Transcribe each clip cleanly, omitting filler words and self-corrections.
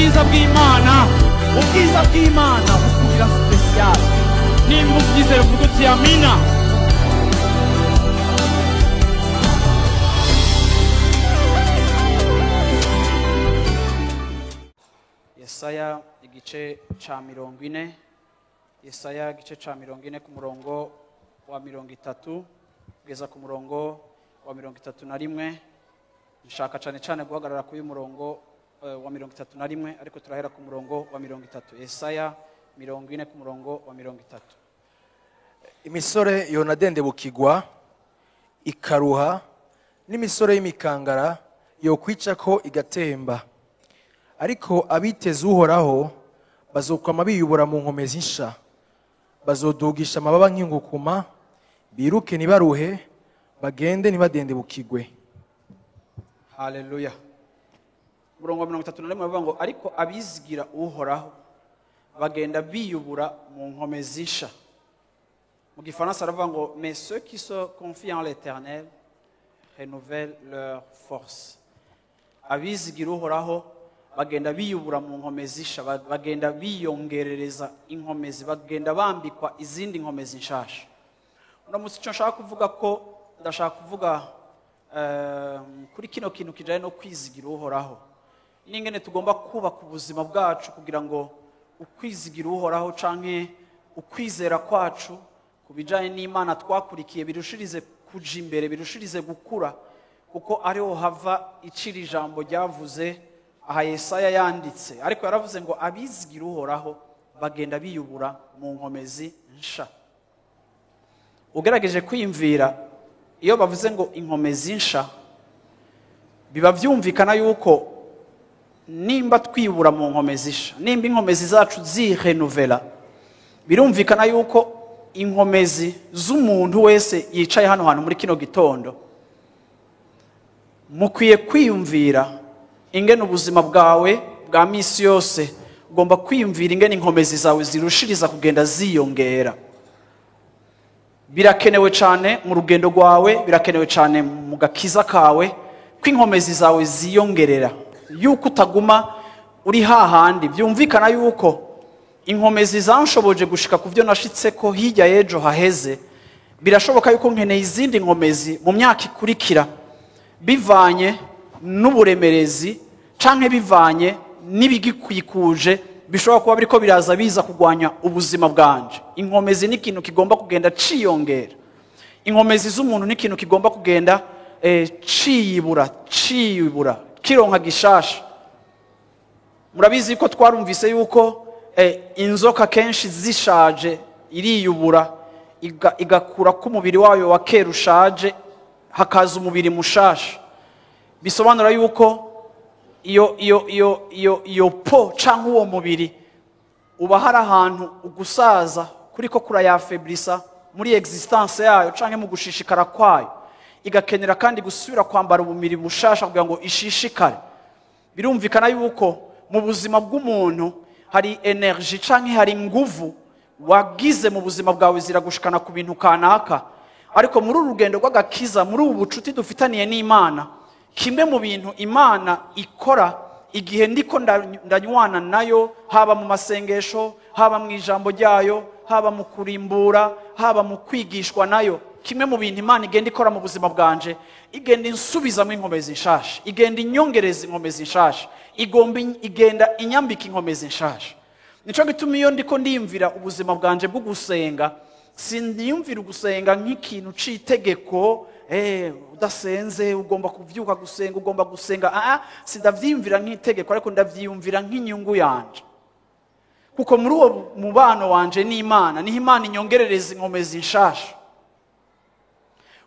Ubwiza bw'Imana, ubwiza bw'Imana bukugira spécial. Nimba ubyizera, uvuga uti amina. Yesaya igice ca 40, Yesaya igice ca 40, ku murongo wa 30 kugeza ku murongo wa 31. Nshaka cyane cyane guhagarara kuri uyu murongo wa 31, ariko turahera ku murongo wa 30. Yesaya 40 ku murongo wa 30. Imisore yonadendebukirwa ikaruha, n'imisore y'imikangara yokwicako igatemba, ariko abiteze Uhoraho bazokwama biyubura mu nkomezi nsha, bazodugisha amababa nk'inkukuma, biruke ntibaruhe, bagende ntibadendebukirwe. Haleluya! Umurongo wa 31 bavuga ngo: "Ariko abizigira Uhoraho bagenda biyubura mu nkomezi nsha." Mu gifaransa aravuga ngo: "Mais ceux qui se confient en l'Éternel renouvellent leur force." Abizigira Uhoraho bagenda biyubura mu nkomezi nsha, bagenda biyongerereza inkomezi, bagenda bambikwa izindi nkomezi nshasha. Uno munsi icyo nshaka kuvuga ko, ndashaka kuvuga kuri kino kintu kijanye no kwizigira Uhoraho n'ingene tugomba kubaka ubuzima bwacu kugira ngo ukwizigira Uhoraho canke ukwizera kwacu ku bijanye n'Imana twakurikiye birushirize kuja imbere, birushirize gukura, kuko ariho hava icira ijambo ryavuze aha Yesaya yanditse. Ariko yaravuze ngo: "Abizigira Uhoraho bagenda biyubura mu nkomezi nsha." Ugerageje kwiyumvira, iyo bavuze ngo inkomezi nsha, biba byumvikana yuko nimba twibura mu nkomezi nsha, nimba inkomezi zacu zirenuvela, birumvikana yuko inkomezi z'umuntu wese yicaye hano hantu muri kino gitondo, mukwiye kwiyumvira ingene ubuzima bwawe bwa misi yose, ugomba kwiyumvira ingene inkomezi zawe zirushiriza kugenda ziyongera. Birakenewe cyane mu rugendo rwawe, birakenewe cyane mu gakiza kawe ko inkomezi zawe ziyongerera, yuko utaguma uri hahandi. Byumvikana yuko inkomezi zanshoboje gushika ku byo nashitse ko hirya y'ejo haheze, birashoboka yuko nkeneye izindi nkomezi mu myaka ikurikira, bivanye n'uburemerezi canke bivanye n'ibigikwikuje bishobora kuba biriko biraza biza kugwanya ubuzima bwanje. Inkomezi ni ikintu kigomba kugenda ciyongera. Inkomezi z'umuntu ni ikintu kigomba kugenda ciyibura, ciyibura, kironka gishasha. Murabizi ko twarumvise yuko inzoka kenshi zishaje iriyubura, igakura ko umubiri wayo wa kera ushaje, hakaza umubiri mushasha. Bisobanura yuko iyo peau cyangwa uwo mubiri uba hari ahantu ugusaza kuriko kurayafebrisa muri existence yayo canke mu gushishikara kwayo, igakenera kandi gusubira kwambara umubiri mushasha kugira ngo ishishikare. Birumvikana yuko mu buzima bw'umuntu hari énergie canke hari inguvu wagize mu buzima bwawe ziragushikana ku bintu kanaka, ariko muri uru rugendo rw'agakiza, muri ubu bucuti dufitaniye n'Imana, kimwe mu bintu Imana ikora igihe ndiko ndanywana nayo, haba mu masengesho, haba mu ijambo ryayo, haba mu kurimbura, haba mu kwigishwa nayo, kimwe mu bintu Imana igenda ikora mu buzima bwanje, igenda insubizamo inkomezi nshasha, igenda inyongereza inkomezi nshasha, igomba igenda inyambika inkomezi nshasha. Nico gituma iyo ndiko ndiyumvira ubuzima bwanje bwo gusenga, sindiyumvira ugusenga nk'ikintu c'itegeko, udasenze ugomba kuvyuka gusenga, ugomba gusenga. Sindavyiyumvira nk'itegeko, ariko ndavyiyumvira nk'inyungu yanje, kuko muri uwo mubano wanje n'Imana niho Imana inyongerereza inkomezi nshasha.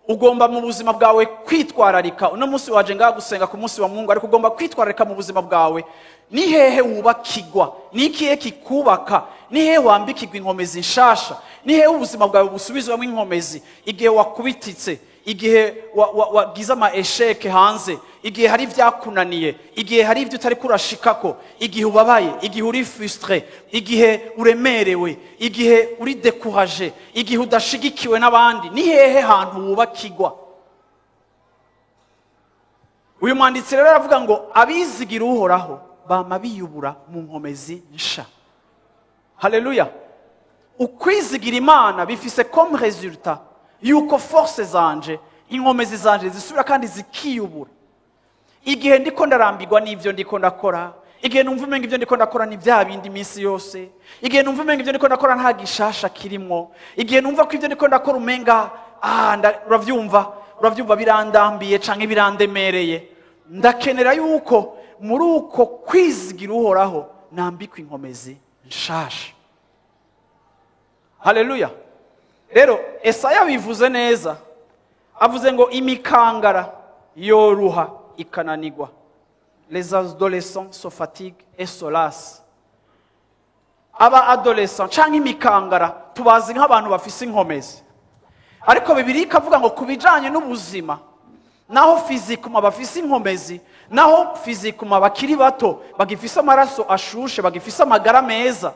Ugomba mu buzima bwawe kwitwararika. Uno munsi waje ngaha gusenga ku munsi wa Mungu, ariko ugomba kwitwararika mu buzima bwawe: ni hehe wubakigwa? Ni ikihe kikubaka? Ni hehe wambikirwa inkomezi nshasha? Ni hehe ubuzima bwawe busubizwamo inkomezi igihe wakubititse, igihe wagize ama échecs hanze, igihe hari ibyakunaniye, igihe hari ibyo utari kurashikako, igihe ubabaye, igihe uri frustré, igihe uremerewe, igihe uri découragé, igihe udashigikiwe n'abandi? Ni hehe hantu wubakigwa? Uyu mwanditsi rero aravuga ngo: "Abizigira Uhoraho Bama biyubura mu nkomezi nsha. Haleluya! Ukwizigira Imana bifise comme résultat yuko force zanje, inkomezi zanje zisubira kandi zikiyubura. Igihe ndiko ndarambirwa n'ibyo ndiko ndakora, igihe numva umenga ibyo ndiko ndakora ni bya bindi iminsi yose, igihe numva umenga ibyo ndiko ndakora nta gishasha kirimwo, igihe numva ko ibyo ndiko ndakora umenga uravyumva birandambiye canke birandemereye, ndakenera yuko muri uko kwizigira Uhoraho nambikwa inkomezi nshasha. Haleluya! Rero Esaya bivuze neza, avuze ngo imikangara yoruha ikananigwa, les adolescents se fatiguent et se lassent. Aba adolescent canke imikangara tubazi nk'abantu bafise inkomezi, ariko Bibiliya ikavuga ngo ku bijanye n'ubuzima, naho physiquement bafise inkomezi, naho physiquement bakiri bato, bagifise amaraso ashushe, bagifise amagara meza,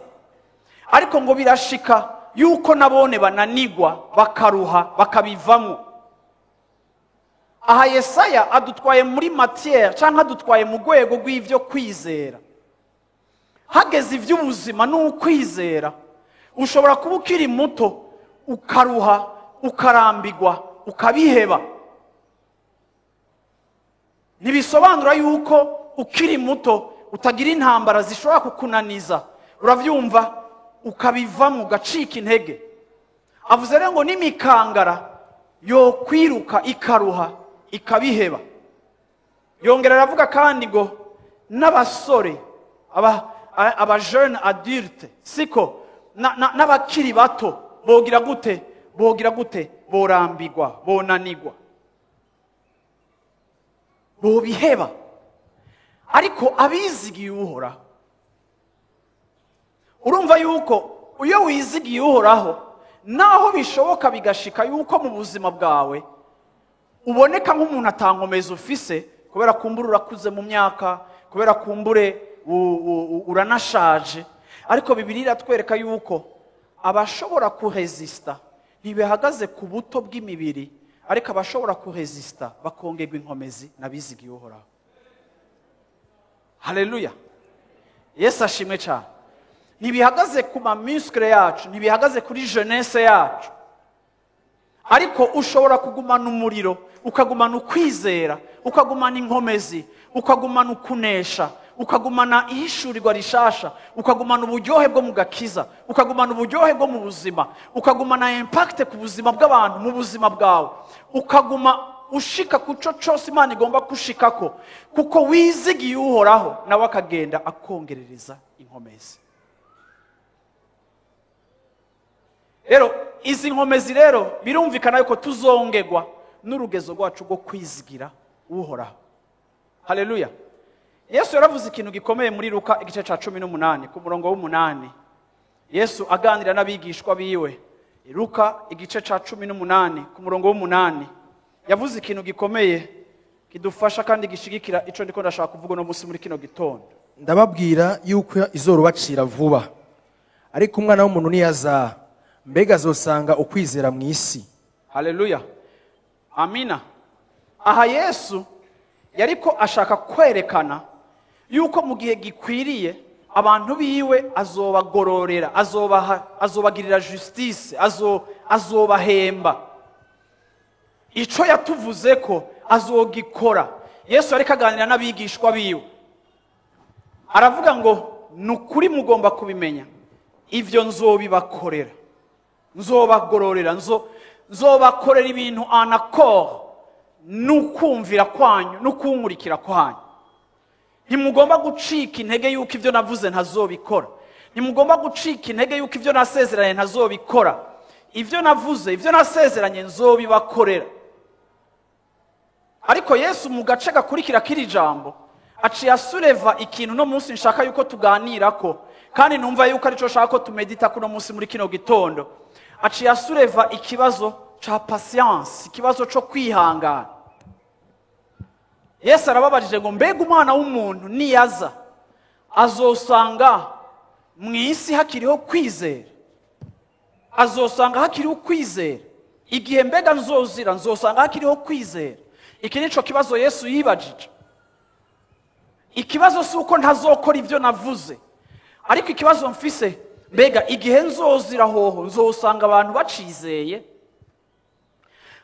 ariko ngo birashika yuko nabone bananigwa, bakaruha, bakabivamo. Aha Yesaya adutwaye muri matière cyangwa adutwaye mu rwego rw'ibyo kwizera. Hageze iby'ubuzima n'ukwizera, ushobora kuba ukiri muto ukaruha, ukarambigwa, ukabiheba. Ntibisobanura yuko ukiri muto utagira intambara zishobora kukunaniza, urabyumva, ukabivamo, ugacika intege. Avuze rero ngo n'imikangara yo kwiruka ikaruha, ikabiheba. Yongera aravuga kandi ngo n'abasore, aba jeune adulte, siko, n'abakiri bato bogira gute? Bogira gute? Borambigwa, bonanigwa, bobiheba. Ariko abizigiye Uhoraho, urumva yuko iyo wizigiye Uhoraho, naho bishoboka bigashika yuko mu buzima bwawe uboneka nk'umuntu atankomeza ufise, kubera kumbura urakuze mu myaka, kubera kumbure uranashaje, ariko Bibiliya iratwereka yuko abashobora kurezista ntibihagaze ku buto bw'imibiri, ariko abashobora kurezista bakongerwa inkomezi n'abizigiye Uhoraho. Haleluya! Yesu ashimwe cyane. Ntibihagaze ku ma muscles yacu, ntibihagaze kuri jeunesse yacu, ariko ushobora kugumana umuriro, ukagumana ukwizera, ukagumana inkomezi, ukagumana ukunesha, ukagumana ihishurirwa rishasha, ukagumana uburyohe bwo mu gakiza, ukagumana uburyohe bwo mu buzima, ukagumana impact ku buzima bw'abantu mu buzima bwawe, ukaguma ushika ku cyo cyose Imana igomba kushikako, kuko wizigiye Uhoraho, nawe akagenda akongerereza inkomezi. Rero izi nkomezi rero birumvikana yuko tuzongerwa n'urugezo rwacu rwo kwizigira Uhoraho. Haleluya! Yesu yaravuze ikintu gikomeye muri Luka igice ca 18 ku murongo w'8. Yesu aganira n'abigishwa biwe. Luka igice ca 18 ku murongo w'8 yavuze ikintu gikomeye kidufasha kandi gishigikira ico ndiko ndashaka kuvuga no munsi muri kino gitondo. Ndababwira yuko izorubacira vuba, ariko umwana w'umuntu niyaza, mbega azosanga ukwizera mu isi? Haleluya, amina. Aha Yesu yariko ashaka kwerekana yuko mu gihe gikwiriye abantu biwe azobagororera, azobagirira justice, azobahemba. Ico yatuvuze ko azogikora. Yesu ariko aganira n'abigishwa biwe, aravuga ngo nukuri mugomba kubimenya, ivyo nzobibakorera, nzobagororera, nzobakorera ibintu en accord n'ukumvira kwanyu n'ukunkurikira kwanyu. Ntimugomba gucika intege yuko ivyo navuze ntazobikora, ntimugomba gucika intege yuko ivyo nasezeranye ntazobikora. Ivyo navuze, ivyo nasezeranye nzobibakorera. Ariko Yesu mu gace gakurikira kiri jambo aciye asureva ikintu no munsi nshaka yuko tuganirako, kandi numva yuko arico nshaka ko tumedita kuno munsi muri kino gitondo. Aciye asureva ikibazo ca patience, ikibazo co kwihangana. Yesu arababajije ngo mbega umwana w'umuntu niyaza azosanga mu isi hakiriho kwizera? Azosanga hakiriho kwizera? Igihe mbega nzozira nzosanga hakiriho kwizera? Iki nico kibazo Yesu yibajije. Ikibazo si uko ntazokora ibyo navuze, ariko ikibazo mfise, mbega igihe nzozira hoho nzosanga abantu bacizeye?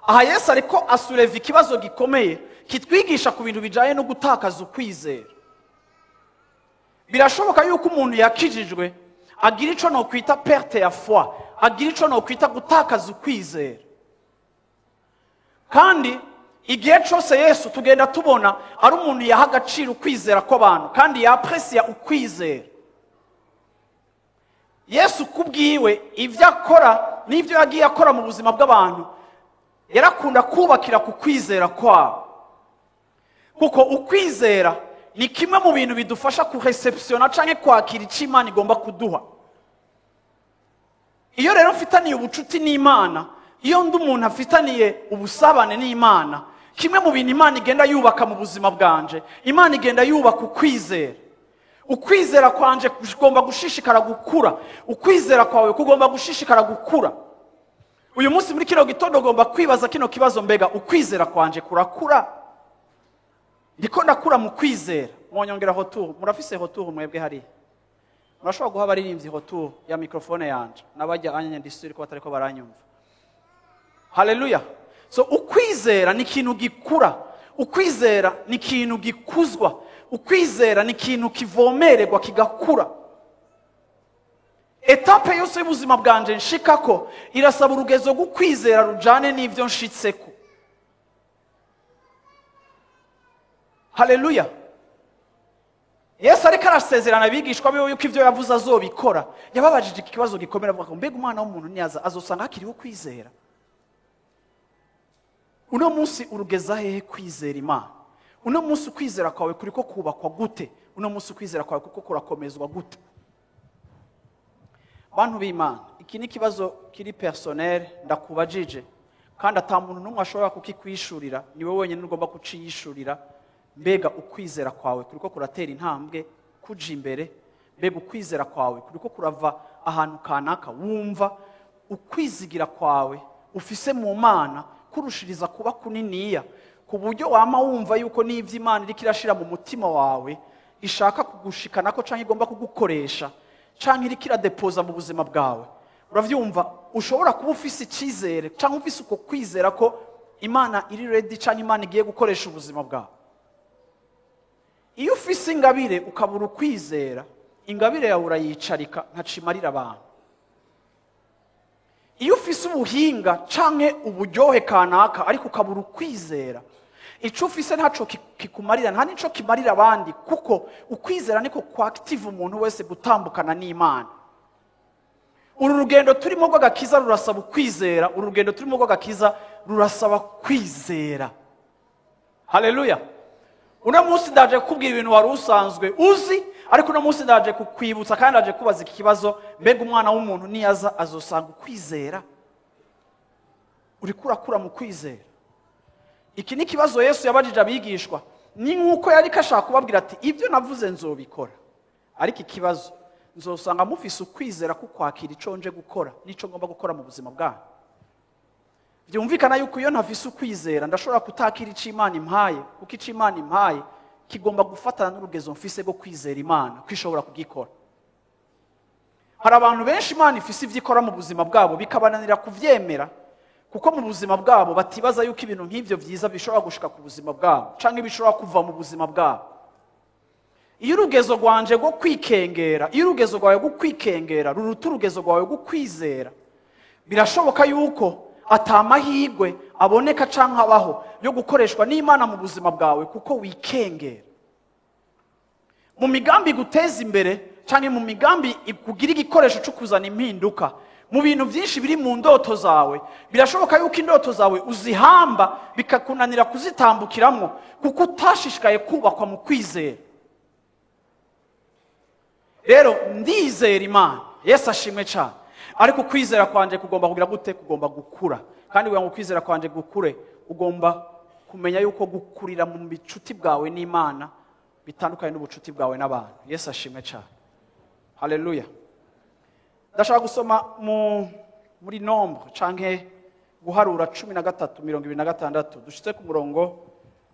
Aha Yesu ariko asouleva ikibazo gikomeye kitwigisha ku bintu bijyanye no gutakaza ukwizera. Birashoboka yuko umuntu yakijijwe agira icyo nokwita perte ya foi, agira icyo nokwita gutakaza ukwizera. Kandi igihe cyose Yesu tugenda tubona ari umuntu yaha agaciro ukwizera kw'abantu kandi yapprécia ukwizera. Yesu kubwiwe, ibyo akora n'ibyo yagiye akora mu buzima bw'abantu, yarakunda kubakira ku kwizera kwabo, kuko ukwizera ni kimwe mu bintu bidufasha kuréceptionner cyangwa kwakira icyo Imana igomba kuduha. Iyo rero mfitaniye ubucuti n'Imana, iyo undi umuntu afitaniye ubusabane n'Imana, kimwe mu bintu Imana igenda yubaka mu buzima bwanje, Imana igenda yubaka ukwizera. Ukwizera kwanje kugomba gushishikara gukura, ukwizera kwawe kugomba gushishikara gukura. Uyu munsi muri kino gitondo ugomba kwibaza kino kibazo: mbega ukwizera kwanje kurakura? Ndiko ndakura mu kwizera? Mwonyongera retour? Murafise retour mwebwe hariya? Murashobora guha abaririmbyi retour ya microphone yanje n'abajya anya ndisuri ko batariko baranyumva? Haleluya! So ukwizera ni ikintu gikura, ukwizera ni ikintu gikuzwa, ukwizera ni ikintu kivomererwa kigakura. Étape yose y'ubuzima bwanje nshikako irasaba urugezo rwo kwizera rujane n'ibyo nshitseko. Haleluya! Yesu ariko arasezerana abigishwa biwe yuko ibyo yavuze azobikora, yababajije iki kibazo gikomera, avuga ngo: "Mbega umwana w'umuntu niyaza azosanga hakiriho kwizera?" Uno munsi urugeza hehe kwizera Imana? Uno munsi ukwizera kwawe kuriko kubakwa gute? Uno munsi ukwizera kwawe kuko kurakomezwa gute? Bantu b'Imana, iki ni ikibazo kiri personnel ndakubajije, kandi ata muntu n'umwe ashobora kukikwishurira, ni wowe wenyine ugomba kuciyishurira. Mbega ukwizera kwawe kuriko kuratera intambwe kuja imbere? Mbega ukwizera kwawe kuriko kurava ahantu kanaka, wumva ukwizigira kwawe ufise mu Mana kurushiriza kuba kuniniya, ku buryo wama wumva yuko n'ivyo Imana iriko irashira mu mutima wawe ishaka kugushikanako, canke igomba kugukoresha, canke iriko iradéposa mu buzima bwawe, uravyumva ushobora kuba ufise icizere canke ufise uko kwizera ko Imana iri ready canke Imana igiye gukoresha ubuzima bwawe? Iyo ufise ingabire ukabura ukwizera, ingabire yawe urayicarika, ntacimarira abantu. Iyo ufise ubuhinga canke uburyohe kanaka ariko ukabura ukwizera, ico ufise ntaco kikumarira, nta nico kimarira abandi, kuko ukwizera niko kwactiva umuntu wese gutambukana n'Imana. Uru rugendo turimo rw'agakiza rurasaba ukwizera, uru rugendo turimo rw'agakiza rurasaba kwizera. Haleluya! Uno munsi ndaje kukubwira ibintu wari usanzwe uzi, ariko uno munsi ndaje kukwibutsa kandi ndaje kubaza iki kibazo: mbega umwana w'umuntu niyaza azosanga ukwizera? Uriko urakura mu kwizera? Iki ni ikibazo Yesu yabajije abigishwa. Ni nk'uko yari ashaka kubabwira ati: "Ibyo navuze nzobikora, ariko ikibazo, nzosanga mufise ukwizera ko kwakira ico nje gukora n'ico ngomba gukora mu buzima bwanyu?" Byumvikana yuko iyo ntafise ukwizera ndashobora kutakira ico Imana impaye, kuko ico Imana impaye kigomba gufatana n'urugezo mfise rwo kwizera Imana ko ishobora kugikora. Hari abantu benshi Imana ifise ivyo ikora mu buzima bwabo bikabananira kuvyemera, kuko mu buzima bwabo batibaza yuko ibintu nk'ivyo vyiza bishobora gushika ku buzima bwabo canke bishobora kuva mu buzima bwabo. Iyo urugezo rwanje rwo kwikengera, iyo urugezo rwawe rwo kwikengera ruruta urugezo rwawe rwo kwizera, birashoboka yuko atamahirwe aboneka canke abaho yo gukoreshwa n'Imana mu buzima bwawe, kuko wikengera. Mu migambi iguteza imbere canke mu migambi ikugira igikoresho cyo kuzana impinduka mu bintu byinshi biri mu ndoto zawe, birashoboka yuko indoto zawe uzihamba bikakunanira kuzitambukiramwo, kuko utashishikaye kubakwa mu kwizera. Rero ndizera Imana, Yesu ashimwe cyane, ariko ukwizera kwanje kugomba kugira gute? Kugomba gukura. Kandi kugira ngo ukwizera kwanje gukure, ugomba kumenya yuko gukurira mu bucuti bwawe n'Imana bitandukanye n'ubucuti bwawe n'abantu. Yesu ashimwe cyane. Haleluya! Ndashaka gusoma muri Nombre canke Guharura 13:26, dushitse ku murongo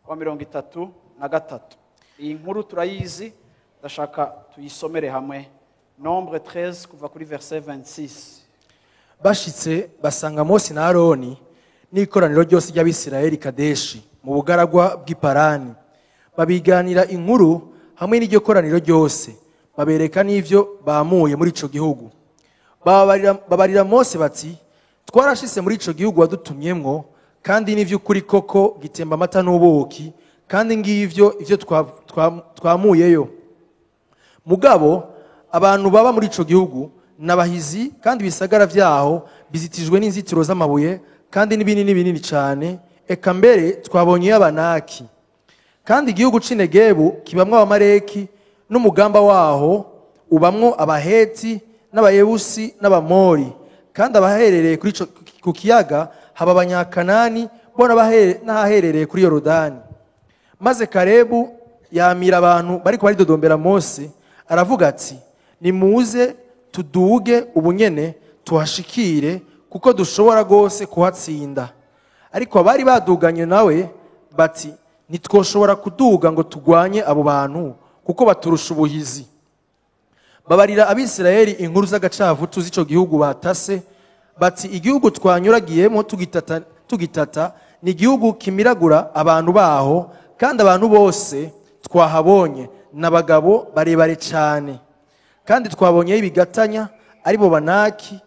wa 33. Iyi nkuru turayizi, ndashaka tuyisomere hamwe. Nombre 13, kuva kuri verset 26. Bashitse basanga Mose na Aroni n'ikoraniro ryose ry'Abisirayeli Kadeshi mu bugaragwa bw'Iparani. Babiganira inkuru hamwe n'iryo koraniro ryose, babereka n'ivyo bamuye muri ico gihugu. Babarira Mose bati: "Twarashitse muri ico gihugu wadutumyemwo, kandi n'ivy'ukuri koko gitemba amata n'ubuki, kandi ngivyo ivyo twamuyeyo. Mugabo abantu baba muri ico gihugu n'abahizi, kandi ibisagara vyaho bizitijwe n'inzitiro z'amabuye, kandi ni binini binini cyane. Eka mbere twabonyeyo Abanaki. Kandi igihugu c'Inegebu kibamwo Abamareki, n'umugamba waho ubamwo Abaheti n'Abayebusi n'Abamori. Kandi abaherereye kuri ico ku kiyaga haba Abanyakanani bo n'ahaherereye kuri Yorodani." Maze Karebu yamira abantu bariko baridodombera Mose, aravuga ati: "Nimuze tuduge ubunyene tuhashikire, kuko dushobora rwose kuhatsinda." Ariko abari baduganye nawe bati: "Ntitwoshobora kuduga ngo tugwanye abo bantu, kuko baturusha ubuhizi." Babarira Abisirayeli inkuru z'agacavutu z'ico gihugu batase, bati: "Igihugu twanyuragiyemo tugitata ni igihugu kimiragura abantu baho, kandi abantu bose twahabonye n'abagabo barebare cyane. Kandi twabonyeyo ibigatanya, aribo Banaki,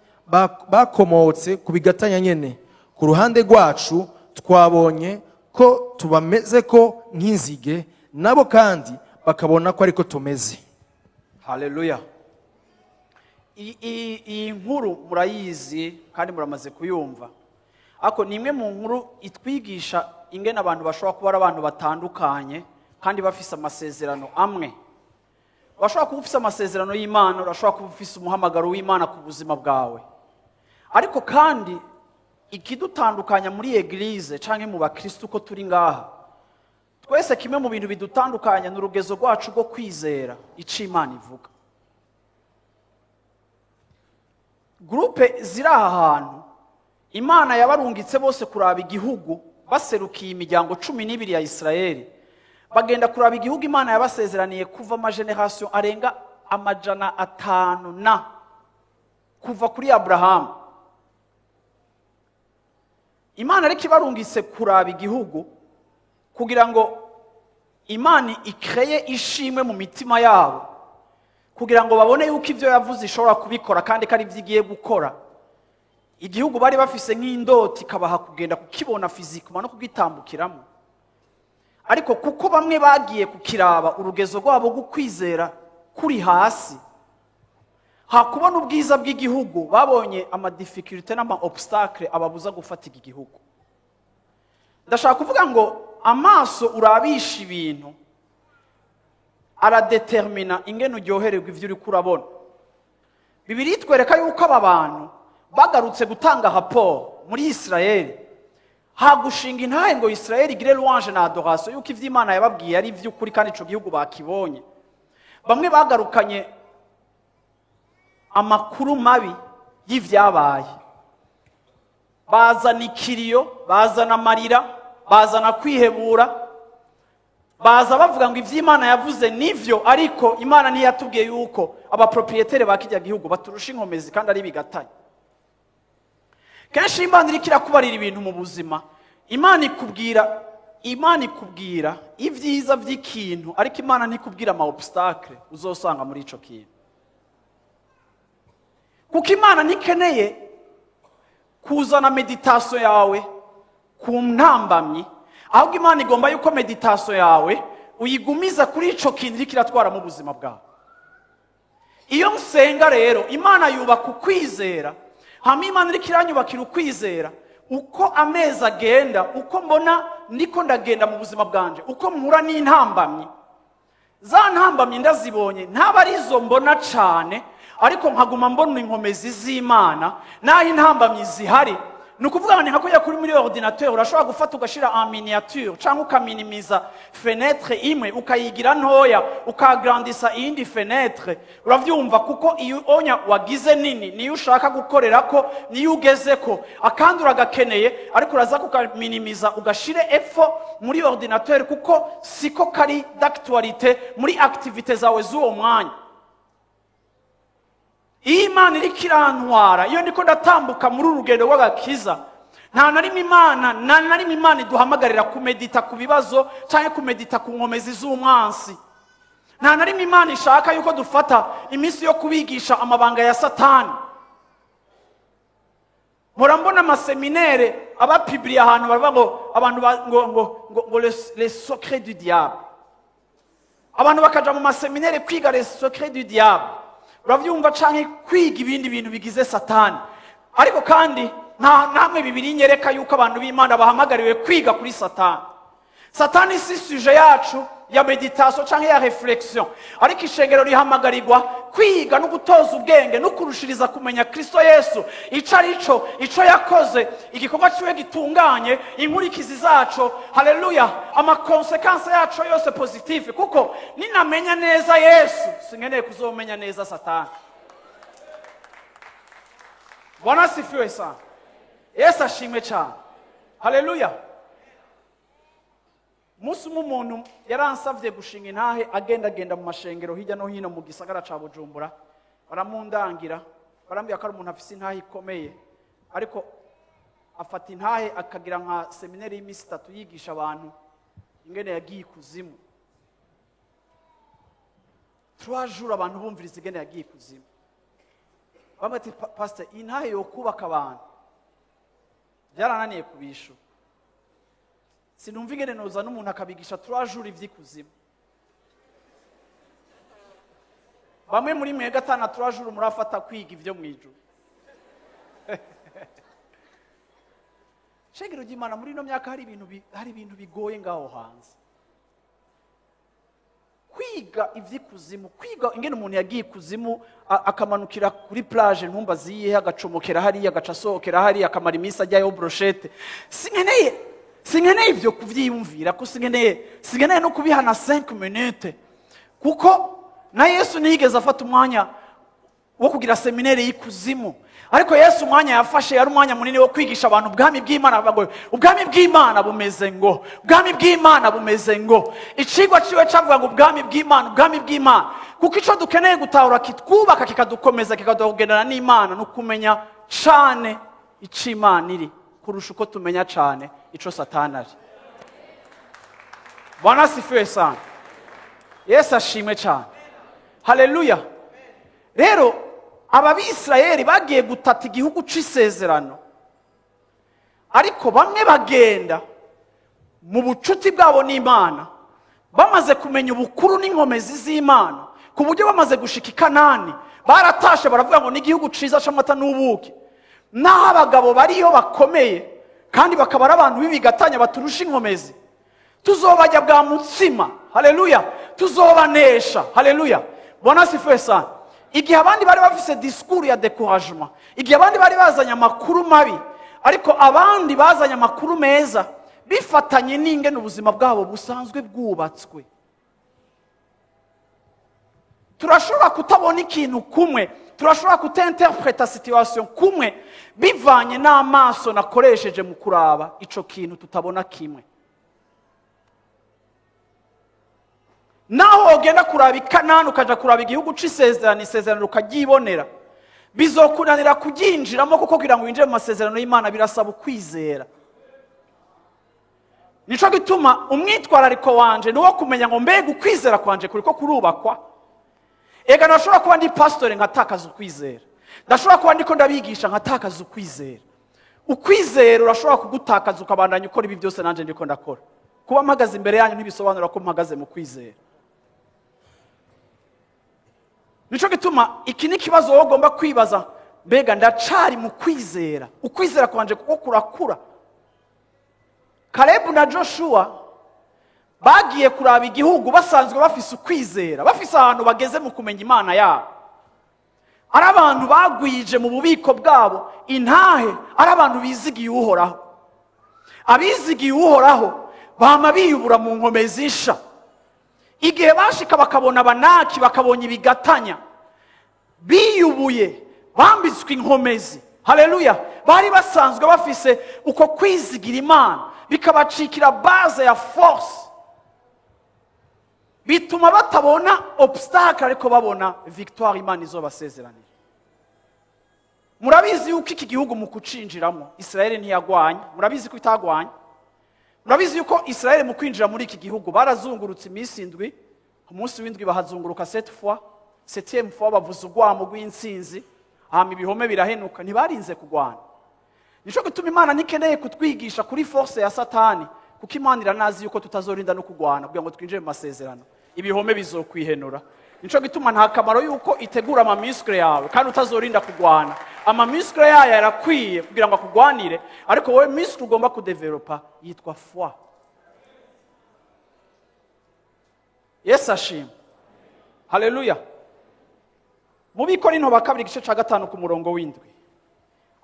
bakomotse ku bigatanya nyene. Ku ruhande rwacu twabonye ko tubameze ko nk'inzige, nabo kandi bakabona ko ariko tumeze." Haleluya! Iyi nkuru murayizi kandi muramaze kuyumva, ariko ni imwe mu nkuru itwigisha ingene abantu bashobora kuba ari abantu batandukanye kandi bafise amasezerano amwe. Urashobora kuba ufise amasezerano y'Imana, urashobora kuba ufise umuhamagaro w'Imana ku buzima bwawe, ariko kandi ikidutandukanya muri église canke mu bakristo uko turi ngaha twese, kimwe mu bintu bidutandukanya ni urugezo rwacu rwo kwizera ico Imana ivuga. Groupe ziri aha hantu, Imana yabarungitse bose kuraba igihugu, baserukiye imiryango 12 ya Isirayeli. Bagenda kuraba igihugu Imana yabasezeraniye kuva ama générations arenga 500 na kuva kuri Aburahamu. Imana ariko ibarungitse kuraba igihugu kugira ngo Imana ikreye ishimwe mu mitima yabo, kugira ngo babone yuko ibyo yavuze ishobora kubikora kandi ko ari byo igiye gukora. Igihugu bari bafise nk'indoti, ikabaha kugenda kukibona physiquement no kugitambukiramo. Ariko kuko bamwe bagiye kukiraba urugezo rwabo rwo kwizera kuri hasi, hakubona ubwiza bw'igihugu babonye ama difficultés n'ama obstacles ababuza gufata iki gihugu. Ndashaka kuvuga ngo amaso urabisha ibintu aradetermina ingene uryohererwa ivyo uriko urabona. Bibiliya itwereka yuko aba bantu bagarutse gutanga raporo muri Isirayeli, hagushinga intahe ngo Isirayeli igire louange na adoration yuko ivyo Imana yababwiye ari ivy'ukuri kandi ico gihugu bakibonye, bamwe bagarukanye amakuru mabi y'ivyabaye. Bazana ikiriyo, bazana amarira, bazana kwihebura, baza bavuga ngo ivy'Imana yavuze nivyo, ariko Imana ntiyatubwiye yuko aba propriétaires ba kirya gihugu baturusha inkomezi kandi ari bigatanye? Kenshi iyo Imana iriko irakubarira ibintu mu buzima, Imana ikubwira ibyiza by'ikintu, ariko Imana ntikubwira ama obstacles uzosanga muri ico kintu, kuko Imana ntikeneye kuzana méditation yawe ku ntambamyi. Ahubwo Imana igomba yuko méditation yawe uyigumiza kuri ico kintu iriko iratwara mu buzima bwawe. Iyo nsenga rero, Imana yubaka ukwizera. Hama Imana iriko iranyubakira ukwizera, uko amezi agenda, uko mbona ndiko ndagenda mu buzima bwanje, uko mpura n'intambamyi, za ntambamyi ndazibonye ntaba arizo mbona cane, ariko nkaguma mbona inkomezi z'Imana. N'aho intambamyi zihari, Ni ukuvuga ngo ni nka kujya kuri muri ordinateur, urashobora gufata ugashira en miniature cyangwa ukaminimiza fenêtre imwe ukayigira ntoya, ukagrandisa iyindi fenêtre. Uravyumva? Kuko iyo onya wagize nini niyo ushaka gukorerako, niyo ugezeko, akandi uragakeneye, ariko uraza kukaminimiza ugashire epfo muri ordinateur, kuko siko kari d'actualité muri activité zawe z'uwo mwanya. Iyo Imana iriko irantwara, iyo ndiko ndatambuka muri uru rugendo rw'agakiza, nta na rimwe Imana, nta na rimwe Imana iduhamagarira kumedita ku bibazo cyangwa kumedita ku nkomezi z'umwansi. Nta na rimwe Imana ishaka yuko dufata iminsi yo kubigisha amabanga ya Satani. Mpora mbona amaseminere abapibiriye ahantu baravuga ngo abantu ngo ngo ngo ngo les secrets du diable. Abantu bakaja mu maseminere kwiga les secrets du diable, uravyumva, canke kwiga ibindi bintu bigize Satani. Ariko kandi nta namwe bibiri nyereka yuko abantu b'Imana bahamagariwe kwiga kuri Satani. Satani si sujet yacu ya méditation canke ya réflexion, ariko ishengero rihamagarirwa kwiga no gutoza ubwenge no kurushiriza kumenya Kristo Yesu, ico ari cyo, ico yakoze, igikorwa ciwe gitunganye, inkurikizi zaco, haleluya, ama conséquences yaco yose positive. Kuko ninamenya neza Yesu, sinkeneye kuzomenya neza Satani. Bwana asifiwe sana. Yesu ashimwe cyane. Haleluya. Umunsi umwe umuntu yaransavye gushinga intahe, agendagenda mu mashengero hirya no hino mu gisagara ca Bujumbura. Baramundangira, barambwira ko ari umuntu afise intahe ikomeye, ariko afata intahe akagira nka seminari y'iminsi 3 yigisha abantu ingene yagiye ikuzimu. 3 jours abantu bumviriza ingene yagiye ikuzimu. Bamwe ati, "Pastor, iyi ntahe yo kubaka abantu byarananiye kubishu. Sinumva ingene noza n'umuntu akabigisha 3 jours ivy'ikuzimu." Bamwe muri mwe gatana 3 jours murafata kwiga ivyo mwijuru. Shengero ry'Imana, muri ino myaka hari ibintu bigoye ngaho hanze. Kwiga ivy'ikuzimu, kwiga ingene umuntu yagiye ikuzimu, akamanukira kuri plage ntumba ziyihe, agacomokera hariya, agaca asohokera hariya, akamara iminsi ajyayo brochette. Sinkeneye ivyo kuvyiyumvira, ko sinkeneye no kubihana 5 minutes, kuko na Yesu ntiyigeze afata umwanya wo kugira seminere y'ikuzimu. Ariko Yesu umwanya yafashe yari umwanya munini wo kwigisha abantu ubwami bw'Imana. Avuga ngo ubwami bw'Imana bumeze ngo, ubwami bw'Imana bumeze ngo. Icigwa ciwe cavuga ngo ubwami bw'Imana, ubwami bw'Imana. Kuko ico dukeneye gutahura kitwubaka, kikadukomeza, kikaduha kugendana n'Imana, no kumenya cane ico Imana iri kurusha uko tumenya cane ico Satani ari. Bwana asifiwe sana. Yesu ashimwe cane. Haleluya. Rero ababisirayeli bagiye gutata igihugu c'isezerano, ariko bamwe bagenda mu bucuti bwabo n'Imana, bamaze kumenya ubukuru n'inkomezi z'Imana, ku buryo bamaze gushika i Kanani baratashe baravuga ngo n'igihugu ciza c'amata n'ubuki. Naho abagabo bariyo bakomeye kandi bakaba ari abantu b'ibigatanya baturusha inkomezi, tuzobajya bwa mutsima. Haleluya. Tuzobanesha. Haleluya. Bwana asifiwe sana. Igihe abandi bari bafise discours ya découragement, igihe abandi bari bazanye amakuru mabi, ariko abandi bazanye amakuru meza bifatanye n'ingene ubuzima bwabo busanzwe bwubatswe. Turashobora kutabona ikintu kumwe, turashobora kutinterpreta situation kumwe bivanye n'amaso nakoresheje mu kuraba ico kintu tutabona kimwe. Naho ugenda kuraba Ikanani, ukaja kuraba igihugu c'isezerano, isezerano ukaryibonera, bizokunanira kuryinjiramo, kuko kugira ngo winjire mu masezerano y'Imana birasaba ukwizera. Nico gituma umwitwarariko wanje ni uwo kumenya ngo mbega ukwizera kwanje kuriko kurubakwa. Ega nashobora kuba ndi pastor nkatakaza ukwizera, ndashobora kuba ndiko ndabigisha nkatakaza ukwizera. Ukwizera urashobora kugutakaza ukabandanya ukora ibi byose nanje ndiko ndakora. Kuba mpagaze imbere yanyu ntibisobanura ko mpagaze mu kwizera. Nico gituma iki ni ikibazo wowe ugomba kwibaza, mbega ndacari mu kwizera, ukwizera kwanje kuko kurakura. Kalebu na Joshua bagiye kuraba igihugu basanzwe bafise ukwizera, bafise ahantu bageze mu kumenya Imana yabo. Ari abantu bagwije mu bubiko bwabo intahe, ari abantu bizigiye Uhoraho. Abizigiye Uhoraho bama biyubura mu nkomezi zisha. Igihe bashika bakabona Abanaki, bakabonye ibigatanya, biyubuye, bambitswe inkomezi. Haleluya! Bari basanzwe bafise uko kwizigira Imana, bikabacikira base ya force, bituma batabona obstacle ariko babona victoire Imana izobasezeranira. Murabizi yuko iki gihugu mu kucinjiramo Israel ntiyagwanye. Murabizi ko itagwanye. Murabizi yuko Israel mu kwinjira muri iki gihugu barazungurutse iminsi 7, umunsi w'indwi bahazunguruka 7 fois, septième fois bavuza urwamo rw'intsinzi, hama ibihome birahenuka, ntibarinze kugwana. Nico gituma Imana ntikeneye kutwigisha kuri force ya Satani, kuko Imana iranazi yuko tutazorinda no kugwana kugira ngo twinjire mu masezerano. Ibihome bizokwihenura. Nico gituma nta kamaro yuko itegura ama muscle yawe kandi utazorinda kugwana. Ama muscle yayo yarakwiye kugira ngo akugwanire, ariko wowe muscle ugomba kudevelopa yitwa foi. Yesu ashimwe. Haleluya. Mu Bikorinto ba kabiri igice ca 5 ku murongo w'indwi.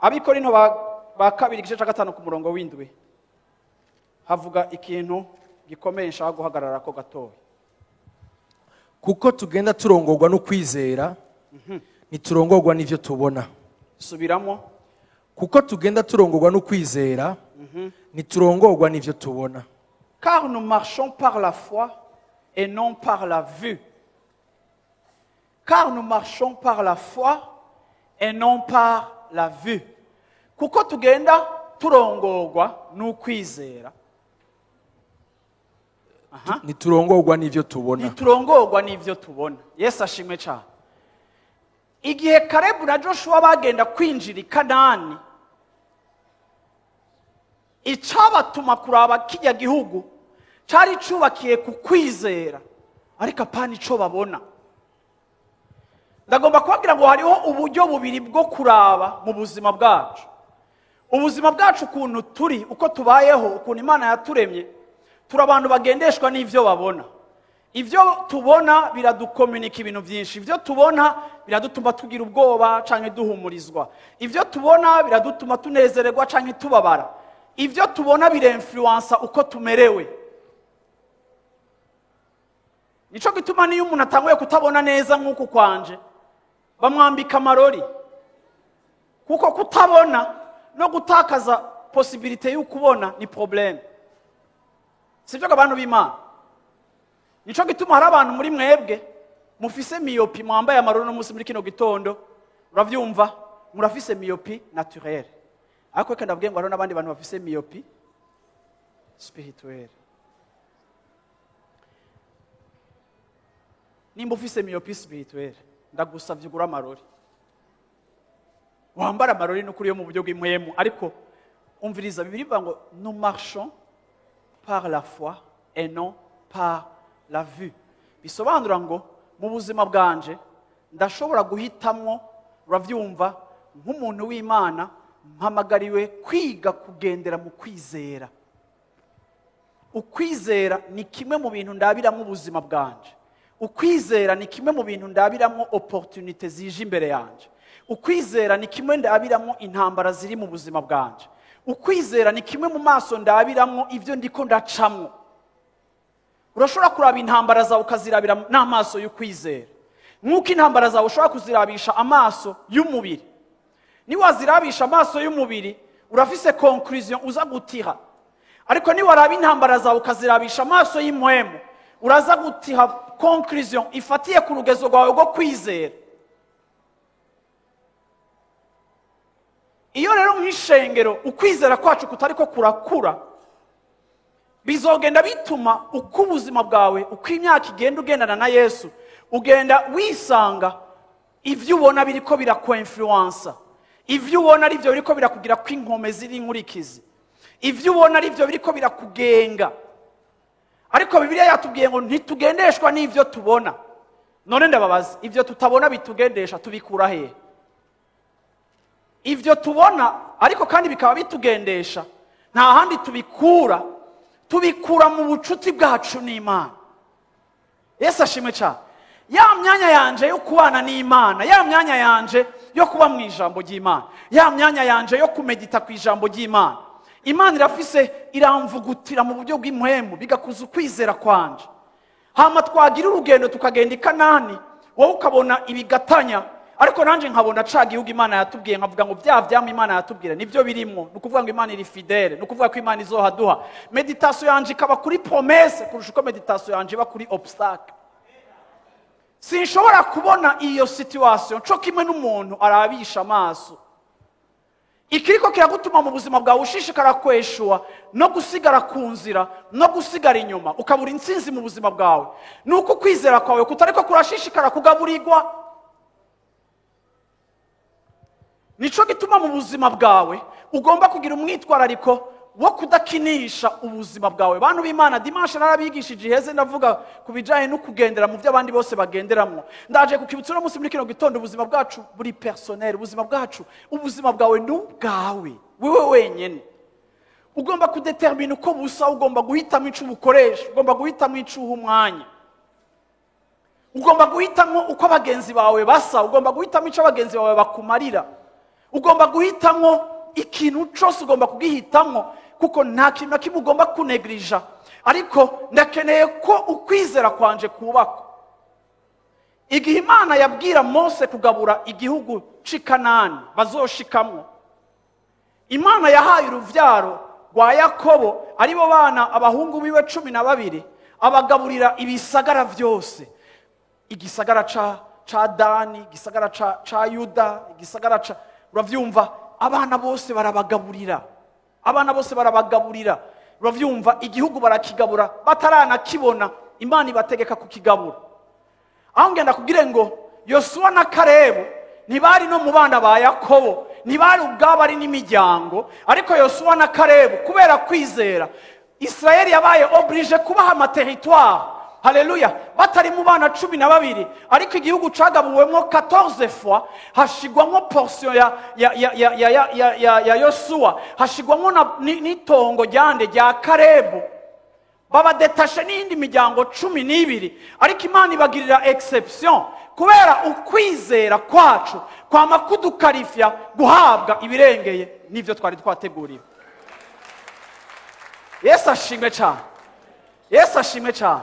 Abikorinto ba kabiri igice ca 5 ku murongo w'indwi havuga ikintu gikomeye nshaka guhagarara ko gatoya. Kuko tugenda turongorwa no kwizera, ntiturongorwa n'ivyo tubona. Subiramo. Kuko tugenda turongorwa no kwizera, ntiturongorwa n'ivyo tubona. Car nous marchons par la foi et non par la vue. Car nous marchons par la foi et non par la vue. Kuko tugenda turongorwa n'ukwizera. Aha. Ntiturongorwa n'ivyo tubona. Ntiturongorwa n'ivyo tubona. Yesu ashimwe cyane. Igihe Kalebu na Joshua bagenda kwinjira i Kanani, icabatuma kuraba kijya gihugu cari cubakiye ku kwizera, ariko apana ico babona. Ndagomba kubabwira ngo hariho uburyo bubiri bwo kuraba mu buzima bwacu. Ubuzima bwacu ukuntu turi, uko tubayeho, ukuntu Imana yaturemye, turi abantu bagendeshwa n'ivyo babona. Ivyo tubona biradukomunika ibintu byinshi. Ivyo tubona biradutuma tugira ubwoba canke duhumurizwa. Ivyo tubona biradutuma tunezererwa canke tubabara. Ivyo tubona birinfluensa uko tumerewe. Nico gituma niyo umuntu atanguye kutabona neza nk'uku kwanje, bamwambika amarori. Kuko kutabona no gutakaza possibilité y'ukubona ni problème. Sivyo abantu b'Imana? Nico gituma hari abantu muri mwebwe mufise myopie, mwambaye amarori no munsi muri kino gitondo, uravyumva, murafise myopie naturelle. Ariko reka ndabwiye ngo hariho n'abandi bantu bafise myopie spirituelle. Nimba ufise myopie spirituelle, ndagusavye ugure amarori. Wambara amarori n'ukuri yo mu buryo bw'impwemu, ariko umviriza Bibiliya ivuga ngo nous marchons par la foi et non par la vue. Bisobanura ngo mu buzima bwanje ndashobora guhitamwo, uravyumva, nk'umuntu w'Imana mpamagariwe kwiga kugendera mu kwizera. Ukwizera ni kimwe mu bintu ndabiramwo ubuzima bwanje. Ukwizera ni kimwe mu bintu ndabiramwo opportunité zije imbere yanje. Ukwizera ni kimwe ndabiramwo intambara ziri mu buzima bwanje. Ukwizera ni kimwe mu maso ndabiramwo ivyo ndiko ndacamwo. Urashobora kuraba intambara zawe ukazirabira n'amaso y'ukwizera. Nk'uko intambara zawe ushobora kuzirabisha amaso y'umubiri. Niwazirabisha amaso y'umubiri, urafise conclusion uza gutiha. Ariko niwaraba intambara zawe ukazirabisha amaso y'impwemu, uraza gutiha conclusion ifatiye ku rugezo rwawe rwo kwizera. Iyo rero nk'ishengero ukwizera kwacu kutariko kurakura, bizogenda bituma uko ubuzima bwawe, uko imyaka igenda ugendana na Yesu, ugenda wisanga ivyo ubona biriko birakuinfluensa, ivyo ubona ari byo biriko birakugira ko inkome ziri inkurikizi, ivyo ubona ari byo biriko birakugenga. Ariko Bibiliya yatubwiye ngo ntitugendeshwa n'ivyo tubona. None ndababaza, ivyo tutabona bitugendesha tubikura hehe? Ivyo tubona ariko kandi bikaba bitugendesha, nta handi tubikura, tubikura mu bucuti bwacu n'Imana. Yesu ashimwe cyane. Ya myanya yanje yo kubana n'Imana, ya myanya yanje yo kuba mu ijambo ry'Imana, ya myanya yanje yo kumedita ku ijambo ry'Imana, Imana irafise iramvugutira mu buryo bw'impwemu, bigakuza ukwizera kwanje. Hama twagira urugendo tukagenda i Kanani, wowe ukabona ibigatanya, ariko nanje nkabona ca gihugu Imana yatubwiye, nkavuga ngo bya vyamwa Imana yatubwira nivyo birimwo. Ni ukuvuga ngo Imana iri fidèle, ni ukuvuga ko Imana izohaduha. Méditation yanje ikaba kuri promesse kurusha uko méditation yanje iba kuri obstacle. Sinshobora kubona iyo situation co kimwe n'umuntu arabisha amaso. Ikiriko kiragutuma mu buzima bwawe ushishikara kweshuwa no gusigara ku nzira no gusigara inyuma, ukabura intsinzi mu buzima bwawe, ni uko ukwizera kwawe kutariko kurashishikara kugaburirwa. Nico gituma mu buzima bwawe ugomba kugira umwitwarariko wo kudakinisha ubuzima bwawe. Bantu b'Imana, dimanche narabigishije iheze, ndavuga ku bijanye no kugendera mu byo abandi bose bagenderamwo. Ndaje kukibutsa uno munsi muri kino gitondo, ubuzima bwacu buri personnel, ubuzima bwacu, ubuzima bwawe ni ubwawe, wewe wenyene. Ugomba kudetermina uko busa, ugomba guhitamo ico ubukoresha, ugomba guhitamo ico uha umwanya, ugomba guhitamo uko abagenzi bawe basa, ugomba guhitamo ico abagenzi bawe bakumarira, ugomba guhitamo ikintu cose, ugomba kugihitamwo, kuko nta kintu na kimwe ugomba kunegirija. Ariko ndakeneye ko ukwizera kwanje kubakwa. Igihe Imana yabwira Mose kugabura igihugu c'i Kanani bazoshikamwo, Imana yahaye uruvyaro rwa Yakobo, aribo bana abahungu biwe 12, abagaburira ibisagara vyose. Igisagara ca Dani, igisagara ca Yuda, igisagara ca, uravyumva, abana bose barabagaburira. Abana bose barabagaburira. Uravyumva, igihugu barakigabura bataranakibona, Imana ibategeka kukigabura. Aho ngenda kubwire ngo Yosuwa na Kalebu ntibari no mu bana ba Yakobo, ntibari ubwabo ari n'imiryango, ariko Yosuwa na Kalebu kubera kwizera, Israeli yabaye obligé kubaha amaterritoire. Haleluya. Batari mu bana 12, ariko igihugu cagabuwemwo 14 fois, hashigwamwo portion ya Yosuwa, hashigwamwo n'itongo ryande rya Kalebu. Babadetashe n'iyindi miryango 12, ariko Imana ibagirira exception kubera ukwizera kwacu kwama kudukarifya guhabwa ibirengeye n'ivyo twari twateguriwe. Yesu ashimwe cyane. Yesu ashimwe cyane.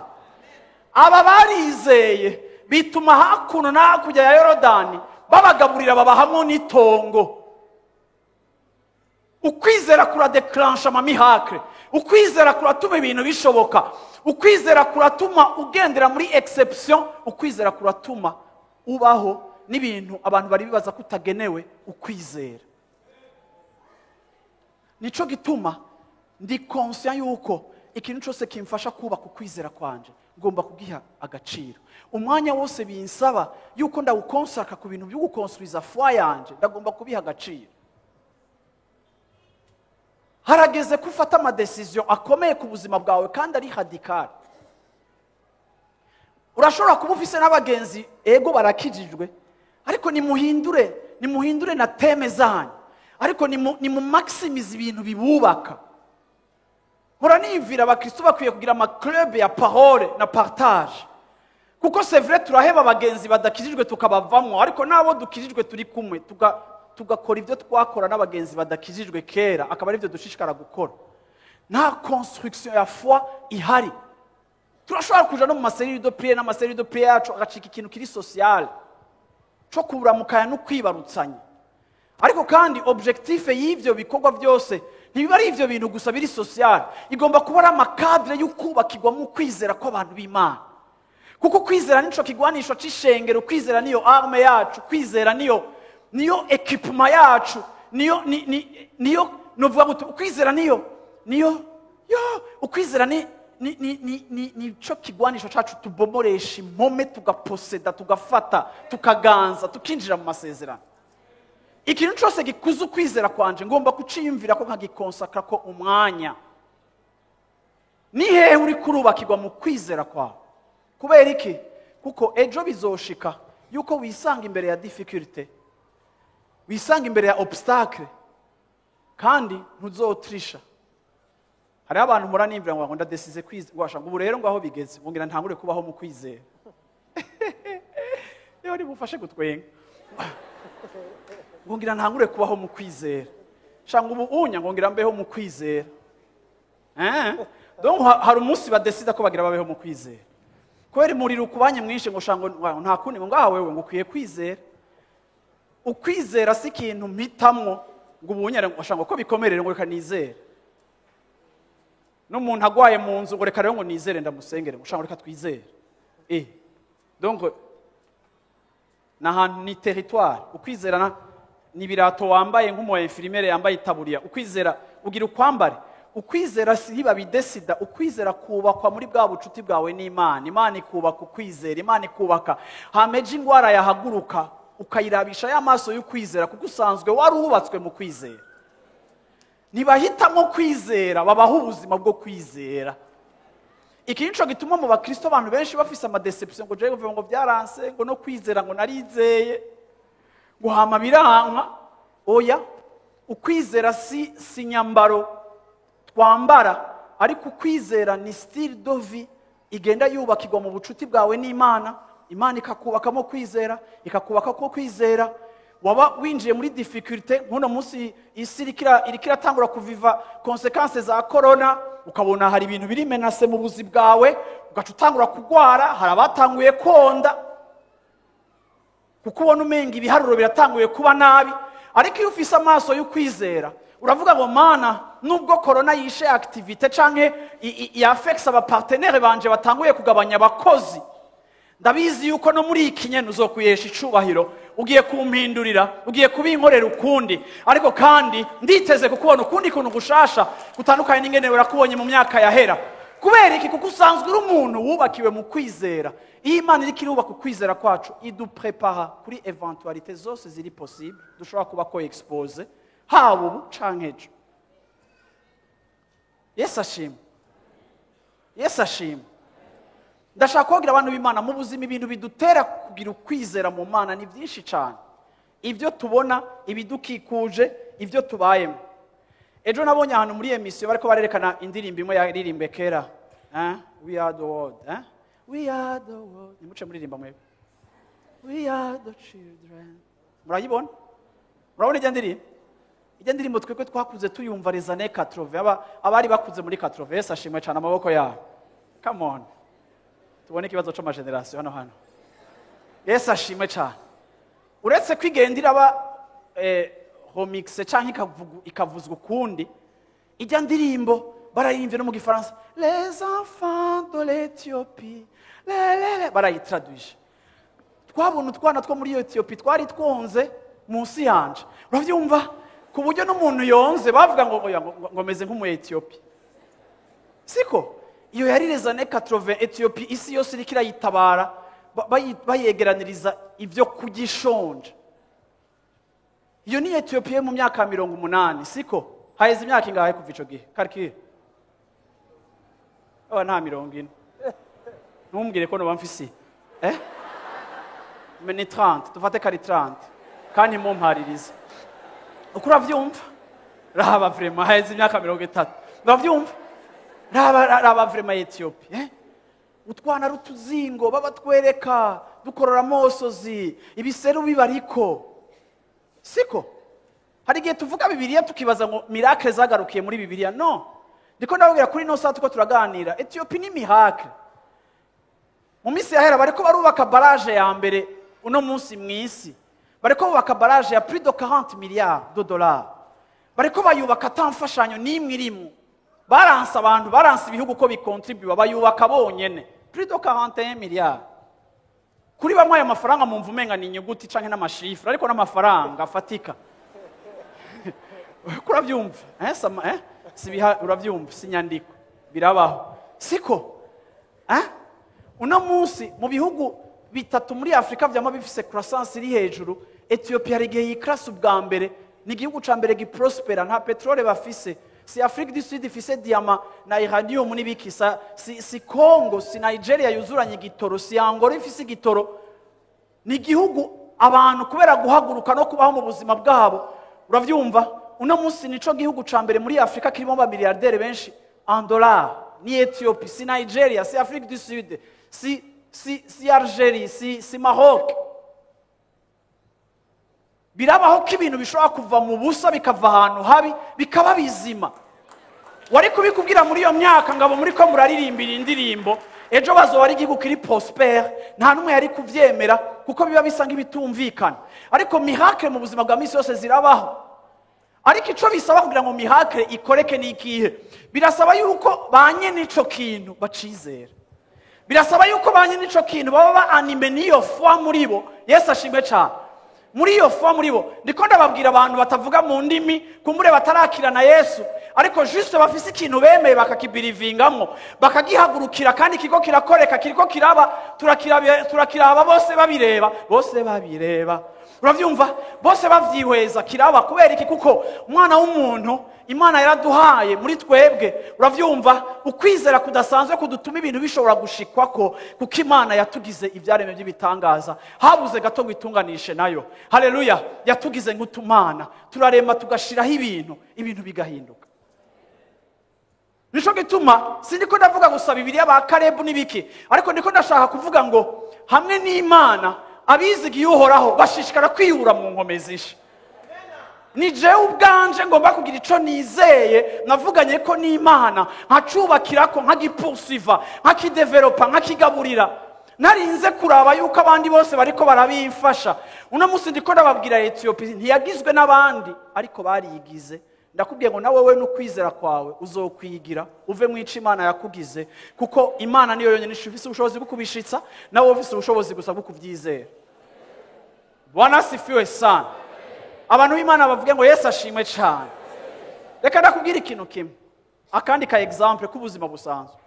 Aba barizeye bituma hakuno na hakurya ya Yorodani babagaburira, babahamwo n'itongo. Ukwizera kuradeclenche amamiracle, ukwizera kuratuma ibintu bishoboka, ukwizera kuratuma ugendera muri exception, ukwizera kuratuma ubaho n'ibintu abantu bari bibaza ko utagenewe ukwizera. Nico gituma ndi conscient yuko ikintu cyose kimfasha kubaka ukwizera kwanje ngomba kugiha agaciro. Umwanya wose binsaba yuko ndawukonsaka ku bintu byo gukonstruiza foi yanje, ndagomba kubiha agaciro. Harageze ko ufata ama decision akomeye ku buzima bwawe kandi ari radical. Urashobora kuba ufise n'abagenzi ego barakijijwe, ariko nimuhindure na thème zanyu, ariko nimu maximize ibintu bibubaka. Mpora niyumvira abakristo bakwiye kugira ama club ya parole na partage, kuko c'est vrai turaheba abagenzi badakijijwe tukabavamwo, ariko nabo dukijijwe turi kumwe tugakora ibyo twakora n'abagenzi badakijijwe kera, akaba aribyo dushishikara gukora. Nta construction ya foi ihari. Turashobora kuja no mu macellules de prière, n'amacellules de prière yacu agacika ikintu kiri social co kuramukanya no kwibarutsanya. Ariko kandi objectif y'ivyo bikorwa byose ntibiba ari ivyo bintu gusa biri social, igomba kuba ari amacadre y'ukubakirwa mu kwizera kw'abantu b'Imana. Kuko kwizera nico kigwanisho c'ishengero, kwizera niyo arme yacu, kwizera niyo equipment yacu, niyo ni, ni, niyo novuga gute, ukwizera niyo, niyo yo, ukwizera ni ni ni ni ni nico kigwanisho cacu tubomoresha impome, tugaposeda, tugafata, tukaganza, tukinjira mu masezerano. Ikintu cyose gikuza ukwizera kwanje ngomba kuciyumvira ko nkagikonsakra ko umwanya. Ni hehe uri kurubakirwa mu kwizera kwawe? Kubera iki? Kuko ejo bizoshika yuko wisanga imbere ya difficulté, wisanga imbere ya obstacle, kandi ntuzotrisha. Hariho abantu mpora nimvira ngo ndadesize kwizera, ngo ubu rero ngo aho bigeze ngo ngira ntangure kubaho mu kwizera. Jewe ntibufashe gutwenga, ngo ngira ntangure kubaho mu kwizera, shanga ubu unya ngo ngira mbeho mu kwizera. Donc hari umunsi badesida ko bagira babeho mu kwizera kubera umuriro ukubanye mwinshi, ngo shanga ngo nta kundi, ngo ngaha wewe ngo ukwiye kwizera. Ukwizera si ikintu mpitamwo ngo ubunyere, ngo shanga ko bikomerere, ngo reka nizere. N'umuntu agwaye mu nzu, ngo reka rero ngo nizere, ndamusengere, ngo shanga reka twizere. Donc ni ahantu, ni territoire. Ukwizera ni ibirato wambaye nk'umu infirmière yambaye itaburiya. Ukwizera ugira ukwambare. Ukwizera si babidesida. Ukwizera kubakwa muri bwa bucuti bwawe n'Imana. Imana ikubaka ukwizera, Imana ikubaka hameje ingwara yahaguruka, ukayirabisha y'amaso y'ukwizera, kuko usanzwe wari wubatswe mu kwizera. Ntibahitamo kwizera, babaho ubuzima bwo kwizera. Iki nico gituma mu bakristo abantu benshi bafise ama déception, ngo jewe ngo byaranse, ngo no kwizera, ngo narizeye, ngo hama biranka. Oya, ukwizera si nyambaro twambara, ariko ukwizera ni style de vie igenda yubakirwa mu bucuti bwawe n'Imana. Imana ikakubakamo kwizera, ikakubaka ko kwizera. Waba winjiye muri difficulté, nk'uno munsi isi iriko iratangura kuviva conséquences za corona, ukabona hari ibintu biri menacé mu buzi bwawe, ugaca utangura kugwara. Hari abatanguye konda kuko ubona umenga ibiharuro biratanguye kuba nabi. Ariko iyo ufise amaso y'ukwizera, uravuga ngo: "Mana, nubwo corona yishe activité canke yafekisa aba partenaires banje batanguye kugabanya abakozi, ndabizi yuko no muri iki nyene uzokuyesha icubahiro, ugiye kumpindurira, ugiye kubinkorera ukundi. Ariko kandi nditeze kukubona ukundi kuntu gushasha gutandukanye n'ingene urakubonye mu myaka yahera." Kubera iki? Kuko usanzwe uri umuntu wubakiwe mu kwizera. Iyo Imana iriko irubaka ukwizera kwacu, iduprepara kuri éventualité zose ziri possible dushobora kuba ko exposé, haba ubu canke ejo. Yesu ashimwe, Yesu ashimwe. Ndashaka kubabwira abantu b'Imana, mu buzima ibintu bidutera kugira ukwizera mu Mana ni byinshi cyane: ibyo tubona, ibidukikuje, ibyo tubayemo. Ejo nabonye ahantu muri émission bariko barerekana indirimbo imwe yaririmbwe kera, eh? "We are the world", eh? "We are the world", nimuce muririmba mwebwe. "We are the children", murayibona? Murabona ijya ndirimbo? Ijya ndirimbo twebwe twakuze tuyumva les années 80. Abari bakuze muri 80, Yesu ashimwe cyane, amaboko yabo. Come on, tubone ikibazo c'ama génération hano. Yesu ashimwe cyane. Uretse ko igenda iraba remixé canke ikavuzwa ukundi, ijya ndirimbo barayimvye no mu Gifaransa, "Les enfants de l'Éthiopie", le, le, le, barayitraduije. Twabona utwana two muri Etiyopi twari twonze munsi yanje, urabyumva, ku buryo n'umuntu yonze bavuga ngo oya, ngo meze nk'umu Etiyopi. Siko iyo yari les années 80, Etiyopi isi yose iriko irayitabara, bayegeraniriza ibyo kurya ishonje. Iyo ni Etiyopiya mu myaka ya 80. Siko haheze imyaka ingahe kuva ico gihe? Calcule. Aba nta 40, ntumbwire ko noba mfise ni 30, dufate kari 30, kandi mumparirize uko uravyumva. Raba vraiment, haheze imyaka 30, uravyumva? Raba vraiment Etiyopi, utwana rutuzingo babatwereka dukorora amosozi, ibiseru bibariko. Siko hari igihe tuvuga Bibiliya tukibaza ngo miracle zagarukiye muri Bibiliya? No, ndiko ndababwira kuri no saa tuko turaganira, Etiyopi ni miracle. Mu minsi yahera bariko barubaka barrage ya mbere uno munsi mu isi. Bariko bubaka barrage ya plus de 40 milliards de dollars, bariko bayubaka ata mfashanyo n'imwe irimwo. Baranse abantu, baranse ibihugu ko bikontribuwa, bayubaka bonyene, plus de 41 milliards. Kuri bamwe ayo mafaranga mumva umenga ni inyuguti canke n'ama chiffres, ariko n'amafaranga afatika. Ko uravyumva, eh, sama, eh? Si biha, uravyumva, si inyandiko birabaho. Siko eh? Uno munsi mu bihugu bitatu muri Afurika vyama bifise croissance iri hejuru, Ethiopia hari igihe yikrasa ubwa mbere. Ni igihugu ca mbere giprospera, nta petrole bafise. Si Afrique du Sud ifise diamant na uranium n'ibiki, si Congo, si Nigeria yuzuranye igitoro, si Angola ifise igitoro. Ni igihugu abantu kubera guhaguruka no kubaho mu buzima bwabo, uravyumva, uno munsi nico gihugu ca mbere muri Afurika kirimo aba milliardaires benshi en dollar. Ni Ethiopie, si Nigeria, si Afrique du Sud, si Algerie, si Maroc. Birabaho ko ibintu bishobora kuva mu busa, bikava ahantu habi, bikaba bizima. Wari kubikubwira muri iyo myaka ngabo muri ko muraririmbira indirimbo ejo bazoba ari igihugu kiri prospère, nta n'umwe yari kuvyemera kuko biba bisa nk'ibitumvikana. Ariko miracle mu buzima bwa misi yose zirabaho. Ariko ico bisaba kugira ngo miracle ikoreke ni ikihe? Birasaba yuko ba nyene ico kintu bacizera. Birasaba yuko ba nyene ico kintu baba ba animés n'iyo foi muri bo. Yesu ashimwe cyane. Muri iyo foi muri bo, ndiko ndababwira abantu batavuga mu ndimi, kumbure batarakirana Yesu, ariko juste bafise ikintu bemeye, bakakibirivingamwo, bakagihagurukira, kandi ikigo kirakoreka, kiriko kiraba, turakiraba bose babireba, bose babireba, uravyumva, bose bavyihweza, kiraba. Kubera iki? Kuko umwana w'umuntu Imana yaraduhaye muri twebwe, uravyumva, ukwizera kudasanzwe kudutuma ibintu bishobora gushikwako, kuko Imana yatugize ibyaremwe by'ibitangaza. Habuze gato ngo itunganishe nayo. Haleluya! Yatugize nk'utumana, turarema, tugashiraho ibintu, ibintu bigahinduka. Nico gituma sindiko ndavuga gusa Bibiliya ba Karebu n'ibiki, ariko ndiko ndashaka kuvuga ngo hamwe n'Imana, abizigiye Uhoraho bashishikara kwiyura mu nkomezi nshya. Ni jewe ubwanje ngomba kugira ico nizeye, navuganye ko n'Imana, nkacubakirako, nkagipursuiva, nkakidevelopa, nkakigaburira, narinze kuraba yuko abandi bose bariko barabimfasha. Uno munsi ndiko ndababwira Etiyopi ntiyagizwe n'abandi, ariko bariyigize. Ndakubwiye ngo nawe we n'ukwizera kwawe uzokwigira uve mu ico Imana yakugize, kuko Imana niyo yonyine ifise ubushobozi bwo kubishitsa, nawe ufise ubushobozi gusa bwo kuvyizera. Bwana asifiwe sana. Abantu b'Imana bavuge ngo Yesu ashimwe cyane. Reka ndakubwira ikintu kimwe, akandi ka exemple k'ubuzima busanzwe.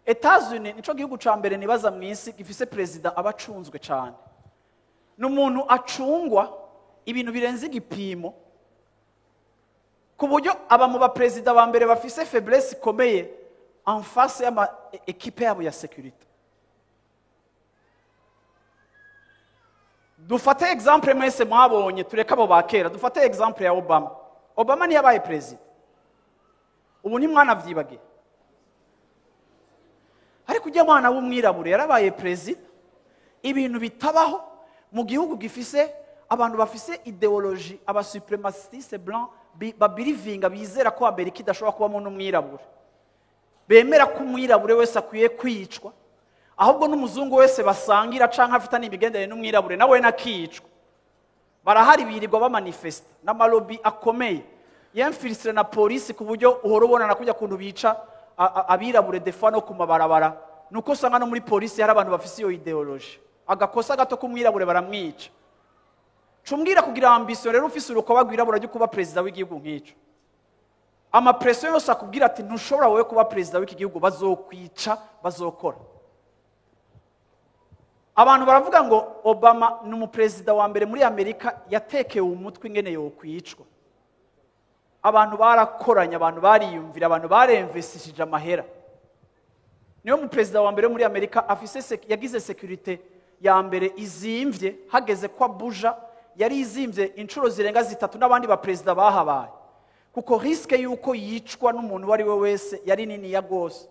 Etats-Unis nico gihugu ca mbere nibaza mu isi gifise perezida aba acunzwe cyane. Ni umuntu acungwa ibintu birenze igipimo, ku buryo aba mu baperezida ba mbere bafise faiblesse ikomeye en face y'ama équipe yabo ya sécurité. Dufate exemple mwese mwabonye, tureke abo ba kera, dufate exemple ya Obama. Obama ntiyabaye perezida, ubu ntimwanavyibagiye, ariko ujya mwana w'umwirabure yarabaye perezida. Ibintu bitabaho mu gihugu gifise abantu bafise idéologie, aba suprémacistes blancs babirivinga, bizera ko Amerika idashobora kubamo n'umwirabure, bemera ko umwirabure wese akwiye kwicwa, ahubwo n'umuzungu wese basangira canke afitanye imigenderanire n'umwirabure nawe nakicwa. Barahari, birirwa bamanifesta n'ama lobby akomeye yemfilisire na polisi, ku buryo uhora ubona na kujya kuntu bica abirabure des fois no ku mabarabara. Nuko usanga no muri polisi hari abantu bafise iyo idéologie, agakosa gato k'umwirabure baramwica. Cumbwira kugira ambition rero ufise urukoba rwirabura ryo kuba perezida w'igihugu nk'ico, ama pression yose akubwira ati ntushobora wowe kuba perezida w'iki gihugu, bazokwica, bazokora. Abantu baravuga ngo Obama ni umuperezida wa mbere muri Amerika yatekewe umutwe ingene yokwicwa. Abantu barakoranye, abantu bariyumvira, abantu baremvesishije amahera. Niwe muperezida wa mbere muri Amerika afise yagize sécurité ya mbere izimvye, hageze kwa buja yari izimvye inshuro zirenga zitatu n'abandi baperezida bahabaye, kuko risque yuko yicwa n'umuntu uwo ari we wese yari niniya rwose.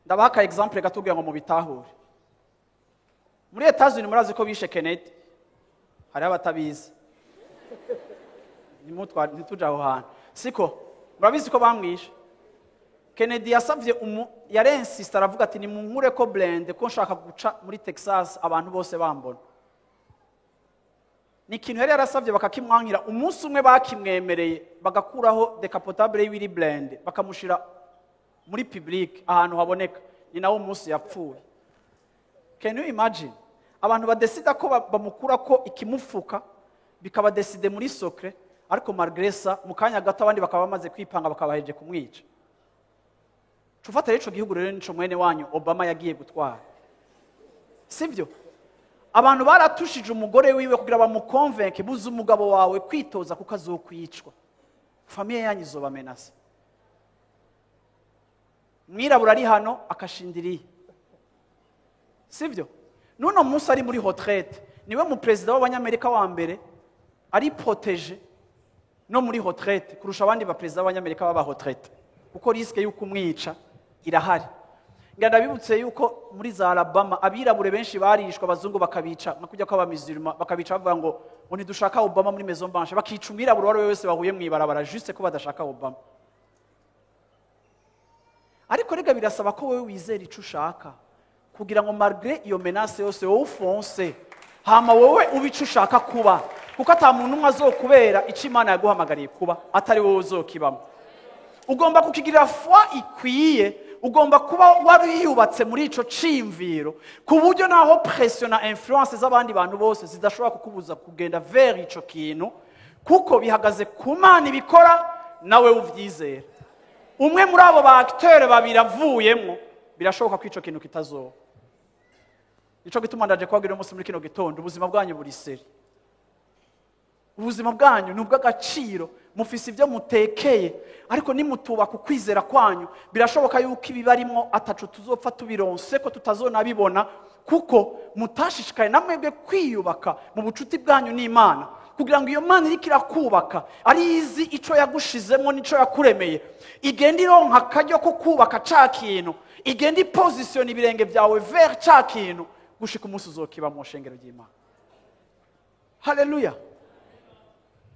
Ndabaha aka exemple gato kugira ngo mubitahure. Muri Etats-Unis murazi ko bishe Kennedy, hariho abatabizi, ntituje aho hantu, siko? Murabizi ko bamwishe Kennedy. Yasavye yarensista, aravuga ati nimunkure ko blindé, ko nshaka guca muri Texas abantu bose bambona. Ni ikintu yari yarasabye bakakimwankira. Umunsi umwe bakimwemereye, bagakuraho décapotable y'ibiri blindé, bakamushira muri public ahantu haboneka, ni nawo munsi yapfuye. Can you imagine abantu badesida ko bamukura ko ikimufuka, bikaba décidé muri secret, ariko malgré ça mu kanya gato abandi bakaba bamaze kwipanga, bakabaheje kumwica? Cufata rero ico gihugu rero nico mwene wanyu Obama yagiye gutwara, sivyo? Abantu baratushije umugore wiwe kugira bamukonvenke: buze umugabo wawe kwitoza kuko azokwicwa, famille yanyu izoba menacée. Mwirabura ari hano akashindiriye, sivyo? N'uno munsi ari muri retraite, niwe mu perezida w'Abanyamerika wa mbere ari protégé no muri retraite kurusha abandi baperezida b'Abanyamerika b'aba retraite, kuko risque y'uko umwica irahari. Ndabibutse yuko muri za Alabama abirabure benshi barishwe, abazungu bakabica nka kujya kw'abamizirima, bakabica bavuga ngo ntidushaka Obama muri Maison Blanche, bakica umwirabura uwo ari we wese bahuye mu ibarabara, juste ko badashaka Obama. Ariko rega birasaba ko wowe wizera ico ushaka, kugira ngo malgré iyo menace yose wowe ufonce, hama wowe ube ico ushaka kuba, kuko ata muntu umwe azokubera ico Imana yaguhamagariye kuba atari wowe uzokibamo. Ugomba kukigirira foi ikwiye, ugomba kuba wariyubatse muri ico ciyumviro, ku buryo naho pression na influence z'abandi bantu bose zidashobora kukubuza kugenda vers ico kintu, kuko bihagaze ku Mana ibikora nawe uvyizera. Umwe muri abo ba acteur babiri avuyemwo, birashoboka ko ico kintu kitazoba. Nico gituma ndaje kubabwira umunsi muri kino gitondo, ubuzima bwanyu buri sérieux, ubuzima bwanyu ni ubw'agaciro, mufise ibyo mutekeye. Ariko nimutubaka ukwizera kwanyu, birashoboka yuko ibibarimwo ataco tuzopfa tubironse, ko tutazonabibona, kuko mutashishikaye namwebwe kwiyubaka mu bucuti bwanyu n'Imana, kugira ngo iyo Mana iriko irakubaka, ari izi ico yagushizemo n'ico yakuremeye, igenda ironka akaryo ko kubaka ca kintu, igenda ipositiona ibirenge byawe vers ca kintu, gushika umunsi uzokiba mu shengero ry'Imana. Haleluya,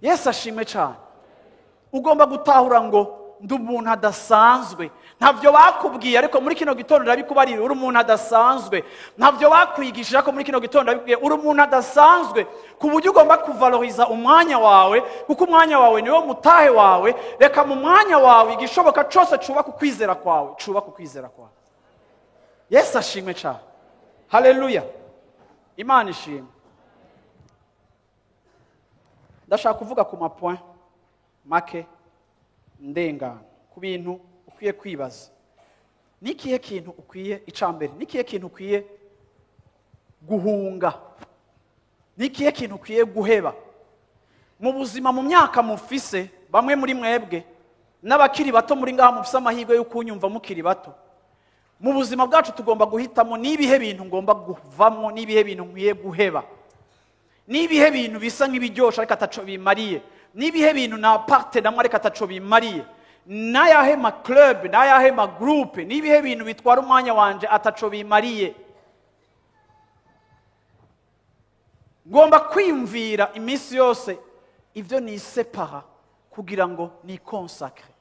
Yesu ashimwe cyane. Ugomba gutahura ngo ndi umuntu adasanzwe. Ntabyo bakubwiye, ariko muri kino gitondo ndabikubarira: uri umuntu adasanzwe. Ntabyo bakwigishije, ariko muri kino gitondo ndabikubwiye: uri umuntu adasanzwe, ku buryo ugomba kuvaloriza umwanya wawe, kuko umwanya wawe niwo mutahe wawe. Reka mu mwanya wawe igishoboka cyose cubaka ukwizera kwawe, cubaka ukwizera kwawe. Yesu ashimwe cyane. Haleluya, Imana ishimwe. Ndashaka kuvuga ku ma points make ndengana, ku bintu ukwiye kwibaza. Ni ikihe kintu ukwiye, icambere, ni ikihe kintu ukwiye guhunga? Ni ikihe kintu ukwiye guheba mu buzima, mu myaka mufise? Bamwe muri mwebwe n'abakiri bato muri ngaha, mufise amahirwe yo kunyumva mukiri bato. Mu buzima bwacu tugomba guhitamo: n'ibihe bintu ngomba kuvamwo? N'ibihe bintu nkwiye guheba? N'ibihe bintu bisa nk'ibiryoshe ariko ataco bimariye? N'ibihe bintu na apartenamwo ariko ataco bimariye? N'ayahe ma club, n'ayahe ma groupe? N'ibihe bintu bitwara umwanya wanje ataco bimariye? Ngomba kwiyumvira iminsi yose ibyo nisepara kugira ngo ni consacre.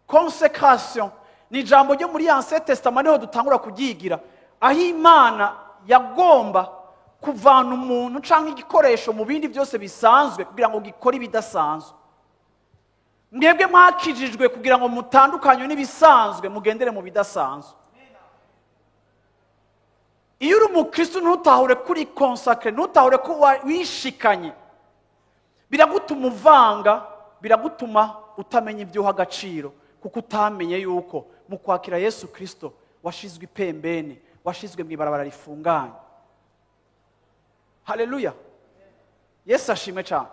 Consécration ni ijambo ryo muri Ancien Testament, niho dutangura kuryigira, aho Imana yagomba kuvana umuntu cyangwa igikoresho mu bindi byose bisanzwe kugira ngo gikore ibidasanzwe. Mwebwe mwakijijwe kugira ngo mutandukanywe n'ibisanzwe, mugendere mu bidasanzwe. Iyo uri umukristo ntutahure kuri consacré, ntutahure ko wishikanye, biragutuma uvanga, biragutuma utamenya ibyo uha agaciro, kuko utamenye yuko mu kwakira Yesu Kirisito washizwe ipembeni, washizwe mu ibarabara rifunganye. Haleluya, Yesu ashimwe cyane.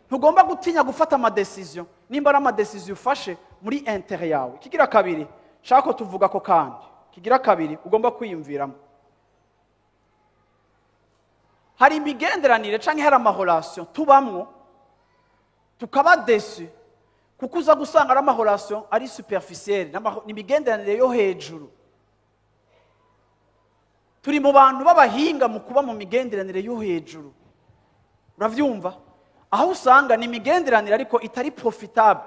Ntugomba gutinya gufata ama décisions, nimba ari ama décisions ufashe muri intérêt yawe. Kigira kabiri shaka ko tuvuga ko, kandi kigira kabiri ugomba kwiyumviramo, hari imigenderanire cyangwa hari ama relations tubamwo tukaba déçus, kuko uza gusanga ari ama relations ari superficielle, ni imigenderanire yo hejuru. Turi mu bantu b'abahinga mu kuba mu migenderanire yo hejuru, urabyumva, aho usanga ni imigenderanire ariko itari profitable.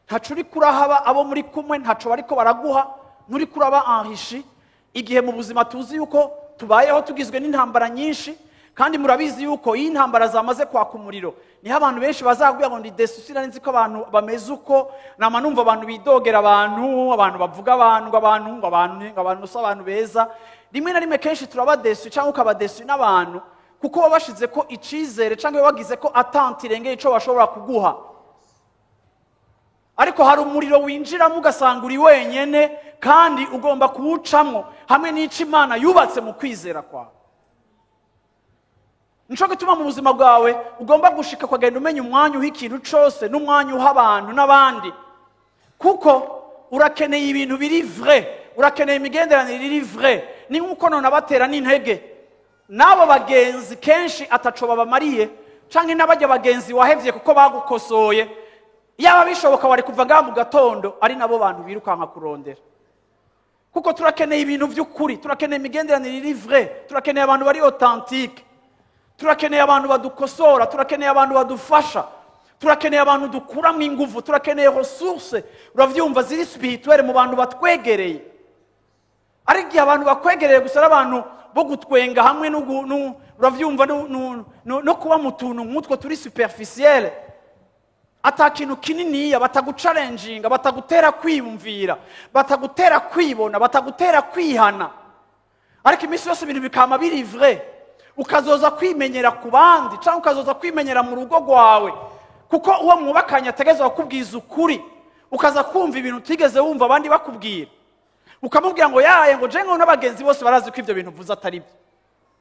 Ntaco uri kurahaba abo muri kumwe, ntaco bariko baraguha, nturi kuraba enrichi. Igihe mu buzima tuzi yuko tubayeho tugizwe n'intambara nyinshi, kandi murabizi yuko iyo intambara zamaze kwaka umuriro, niho abantu benshi bazakubwira ngo ndi déçu, sinari nzi ko abantu bameze uko, nama numva abantu bidogera abantu, abantu bavuga abantu, ngo abantu, ngo abantu, ngo abantu si abantu beza. Rimwe na rimwe, kenshi turaba déçus cyangwa ukaba déçu n'abantu, kuko baba bashize ko icizere cyangwa bagize ko attente irengeye ico bashobora kuguha. Ariko hari umuriro winjiramo ugasanga uri wenyene, kandi ugomba kuwucamwo hamwe n'ico Imana yubatse mu kwizera kwawe. Nico gituma mu buzima bwawe ugomba gushika ukagenda umenya umwanya uha ikintu cose n'umwanya uha abantu n'abandi, kuko urakeneye ibintu biri vrai, urakeneye imigenderanire iri vrai. Ni nk'uko none abatera n'intege n'abo bagenzi kenshi ataco babamariye, canke n'abajya bagenzi wahevye kuko bagukosoye, yaba bishoboka wari kuva ngaha mu gatondo ari nabo bantu birukanka kurondera. Kuko turakeneye ibintu by'ukuri, turakeneye imigenderanire iri vrai, turakeneye abantu bari authentique, turakeneye abantu badukosora, turakeneye abantu badufasha, turakeneye abantu dukuramo ingufu, turakeneye ressources, uravyumva, ziri spirituelle mu bantu batwegereye. Ariko igihe abantu bakwegereye gusa ari abantu bo gutwenga hamwe uravyumva, no kuba mu tuntu nk'utwo turi superficiel, ata kintu kininiya, bataguchallenginga, batagutera kwiyumvira, batagutera kwibona, batagutera kwihana, ariko iminsi yose ibintu bikama biri vrai, ukazoza kwimenyera ku bandi cyangwa ukazoza kwimenyera mu rugo rwawe, kuko uwo mwubakanye ategerezwa kukubwiza ukuri, ukaza kumva ibintu utigeze wumva abandi bakubwira, ukamubwira ngo yaye, ngo je ngo n'abagenzi bose barazi ko ivyo bintu uvuze atari byo.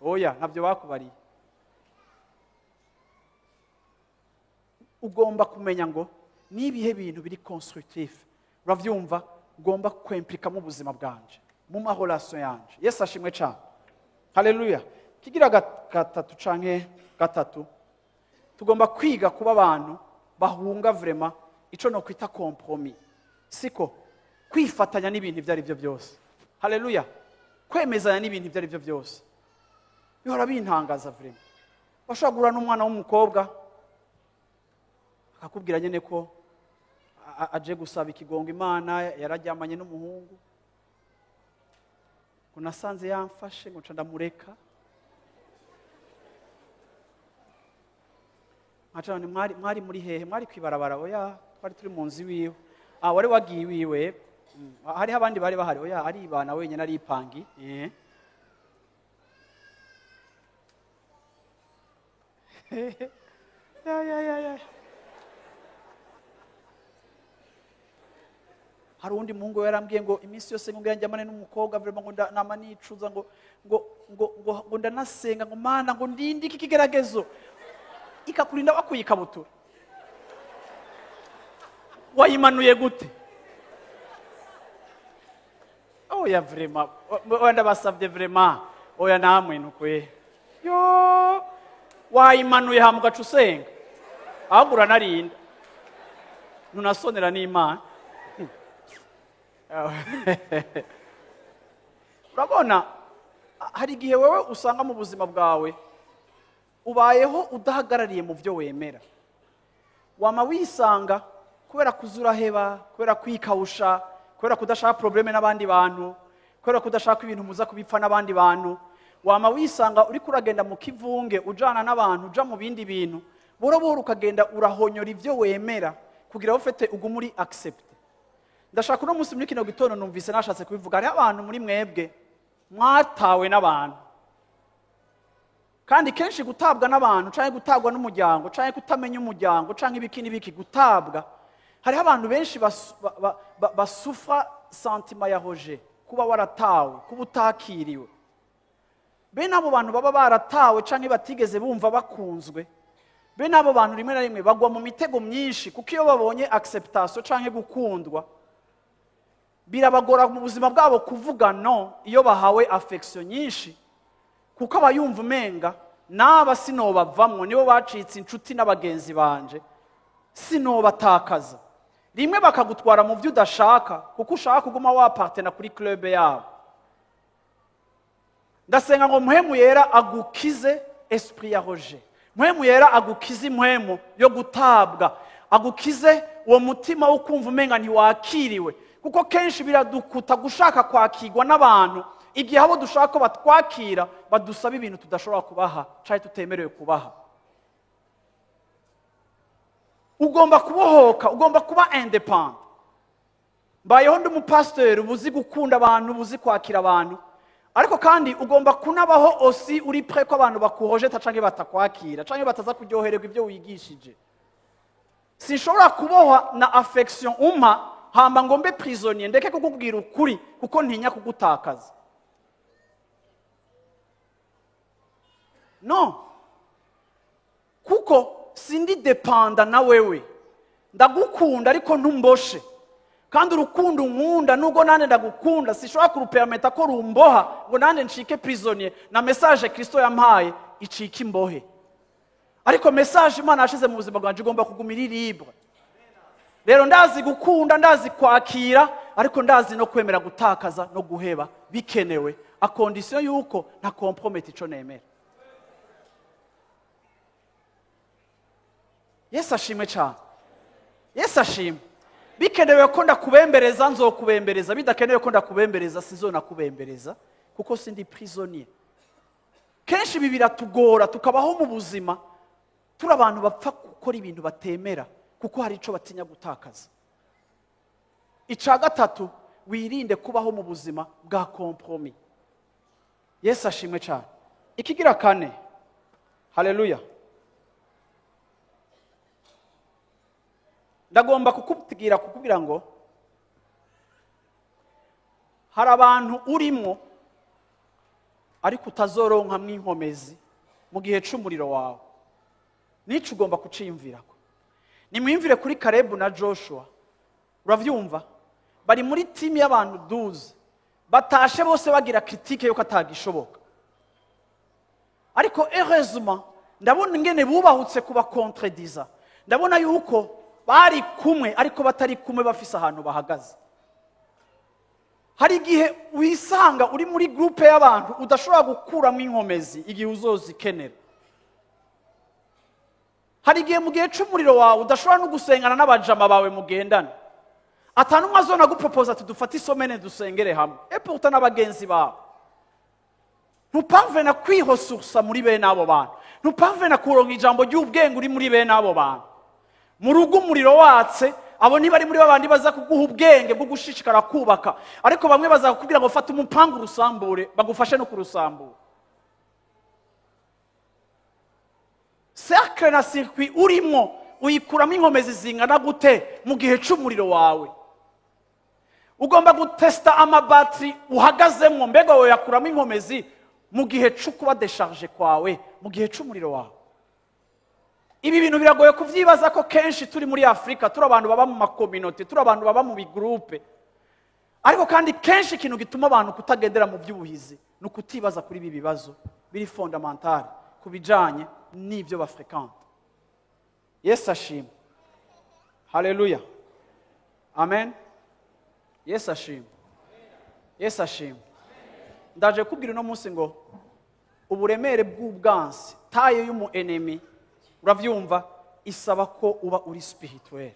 Oya, ntabyo bakubariye. Ugomba kumenya ngo nibihe bintu biri constructif, uravyumva, ugomba kwimplika mu buzima bwanje, mu ma relation yanje. Yesu ashimwe cyane, haleluya. Kigira gatatu canke gatatu, tugomba kwiga kuba abantu bahunga vraiment ico no kwita compromis, siko kwifatanya n'ibintu ibyo ari byo byose. Haleluya. Kwemezanya n'ibintu ibyo ari byo byose bihora bintangaza vraiment. Washobora guhura n'umwana w'umukobwa akakubwira nyene ko aje gusaba ikigongo Imana, yararyamanye n'umuhungu, ngo nasanze yamfashe, ngo nca ndamureka. Nkaca nti mwari muri hehe? Mwari kwibarabara? Oya, twari turi mu nzu iwiwe. Ah, wari wagiye iwiwe? Hariho abandi bari bahari? Oya, aribana wenyine, aripangi. Ya, ya, ya, ya. Hari uwundi muhungu yarambwiye ngo iminsi yose ngo njyamane n'umukobwa vraiment, ngo nama nicuza, ngo ndanasenga ngo Mana ngo ndinde iki kigeragezo. Ikakurinda wakuye ikabutura, wayimanuye gute? Oya, vraiment, oya, ndabasabye vraiment, oya namwe nukwe yo wayimanuye hama ugaca usenga, ahubwo uranarinda ntunasonera n'Imana. Urabona, hari igihe wewe usanga mu buzima bwawe ubayeho udahagarariye mu byo wemera, wama wisanga kubera kuzuraheba, kubera kwikawusha, kubera kudashaka problème n'abandi bantu, kubera kudashaka ibintu muza kubipfa n'abandi bantu, wama wisanga uri kuragenda mu kivunge, ujana n'abantu, uja mu bindi bintu, buhoro buhoro ukagenda urahonyora ibyo wemera kugira ngo ufite ugume uri accept. Ndashaka uno munsi muri kino gitondo numvise nashatse kubivuga, hariho abantu muri mwebwe mwatawe n'abantu, kandi kenshi gutabwa n'abantu canke gutabwa n'umuryango canke kutamenya umuryango canke ibiki n'ibiki, gutabwa, hariho abantu benshi basufra sentiment ya rejet, kuba waratawe, kuba utakiriwe. Bene abo bantu baba baratawe canke batigeze bumva bakunzwe, bene abo bantu rimwe na rimwe bagwa mu mitego myinshi, kuko iyo babonye acceptation canke gukundwa birabagora mu buzima bwabo kuvuga no iyo bahawe affection nyinshi, kuko abayumva umenga naba sinobavamwo, nibo bacitse inshuti n'abagenzi banje, sinobatakaza. Rimwe bakagutwara mu byo udashaka, kuko ushaka kuguma wapartena kuri club yabo. Ndasenga ngo Mpwemu Yera agukize esprit ya rejet, Mpwemu Yera agukize impwemu yo gutabwa, agukize uwo mutima wo kumva umenga ntiwakiriwe, kuko kenshi biradukuta gushaka kwakirwa n'abantu igihe abo dushaka ko batwakira badusaba ibintu tudashobora kubaha canke tutemerewe kubaha. Ugomba kubohoka, ugomba kuba independent. Mbayeho ndi umupasiteri uzi gukunda abantu, uzi kwakira abantu, ariko kandi ugomba kunabaho aussi uri prêt ko abantu bakurojeta canke batakwakira canke bataza kuryohererwa ibyo wigishije. Sinshobora kubohwa na affection umpa hamba ngo mbe prisonnier, ndeke kukubwira ukuri kuko ntinya kugutakaza. No, kuko sindi dependa na wewe, ndagukunda ariko ntumboshe, kandi urukundo nkunda nubwo nande ndagukunda sishobora kurupermeta ko rumboha ngo nande ncike prisonnier, na message Kristo yampaye icike imbohe. Ariko message Imana yashize mu buzima bwanje igomba kuguma iri libre. Rero ndazi gukunda, ndazi kwakira, Ariko ndazi no kwemera gutakaza no guheba bikenewe, à condition yuko nta compromettre ico nemera. Yesu ashimwe cyane. Yesu ashimwe. Bikenewe ko ndakubembereza, nzokubembereza. Bidakenewe ko ndakubembereza, sizonakubembereza, kuko sindi prisonnier. Kenshi ibi biratugora, tukabaho mu buzima turi abantu bapfa gukora ibintu batemera kuko hari ico batinya gutakaza. Ica gatatu, wirinde kubaho mu buzima bwa compromis. Yesu ashimwe cyane. Ikigira kane, haleluya, ndagomba kukubwira ngo hari abantu urimo ariko utazoronka mwinkomezi mu gihe c'umuriro wawe. Nico ugomba kuciyumvirako. Nimwiyumvire kuri Karebu na Joshua. Uravyumva? Bari muri team y'abantu 12 batashe bose bagira critique yuko atagishoboka. Ariko heureusement ndabona ingene bubahutse kuba contrediza. Ndabona yuko bari kumwe ariko batari kumwe, bafise ahantu bahagaze. Hari igihe wisanga uri muri groupe y'abantu udashobora gukuramo inkomezi igihe uzozikenera. Hari igihe mu gihe c'umuriro wawe udashobora no gusengana n'abajama bawe mugendana. Atanumwe azona guproposa ati dufate isomene dusengere hamwe. Et pourtant n'abagenzi bawe. Ntuparvena kwihosursa muri bene abo bantu. Ntuparvena kuronka ijambo ry'ubwenge uri muri bene abo bantu. Mu rugo umuriro watse, abo ntibari muri babandi baza kuguha ubwenge bwo gushishikara kubaka. Ariko bamwe baza kukubwira ngo fata umupanga urusambure, bagufashe no kurusambura. Cercle na circuit urimo uyikuramo inkomezi zingana gute mu gihe c'umuriro wawe? Ugomba gutesta amabatri uhagazemwo, mbega wowe yakuramo inkomezi mu gihe co kuba décharge kwawe, mu gihe c'umuriro wawe. Ibi bintu biragoye kuvyibaza ko kenshi turi muri Afrika, turi abantu baba mu makominote, turi abantu baba mu bigroupe. Ariko kandi kenshi ikintu gituma abantu kutagendera mu by'ubuhizi ni ukutibaza kuri ibi bibazo biri fondamental ku bijanye n'ivyo bafrekante. Yesu ashimwe. Haleluya. Amen. Yesu ashimwe. Yesu ashimwe. Ndaje kubwira uno munsi ngo uburemere bw'ubwansi, taille y'umu ennemi, uravyumva, isaba ko uba uri spirituel.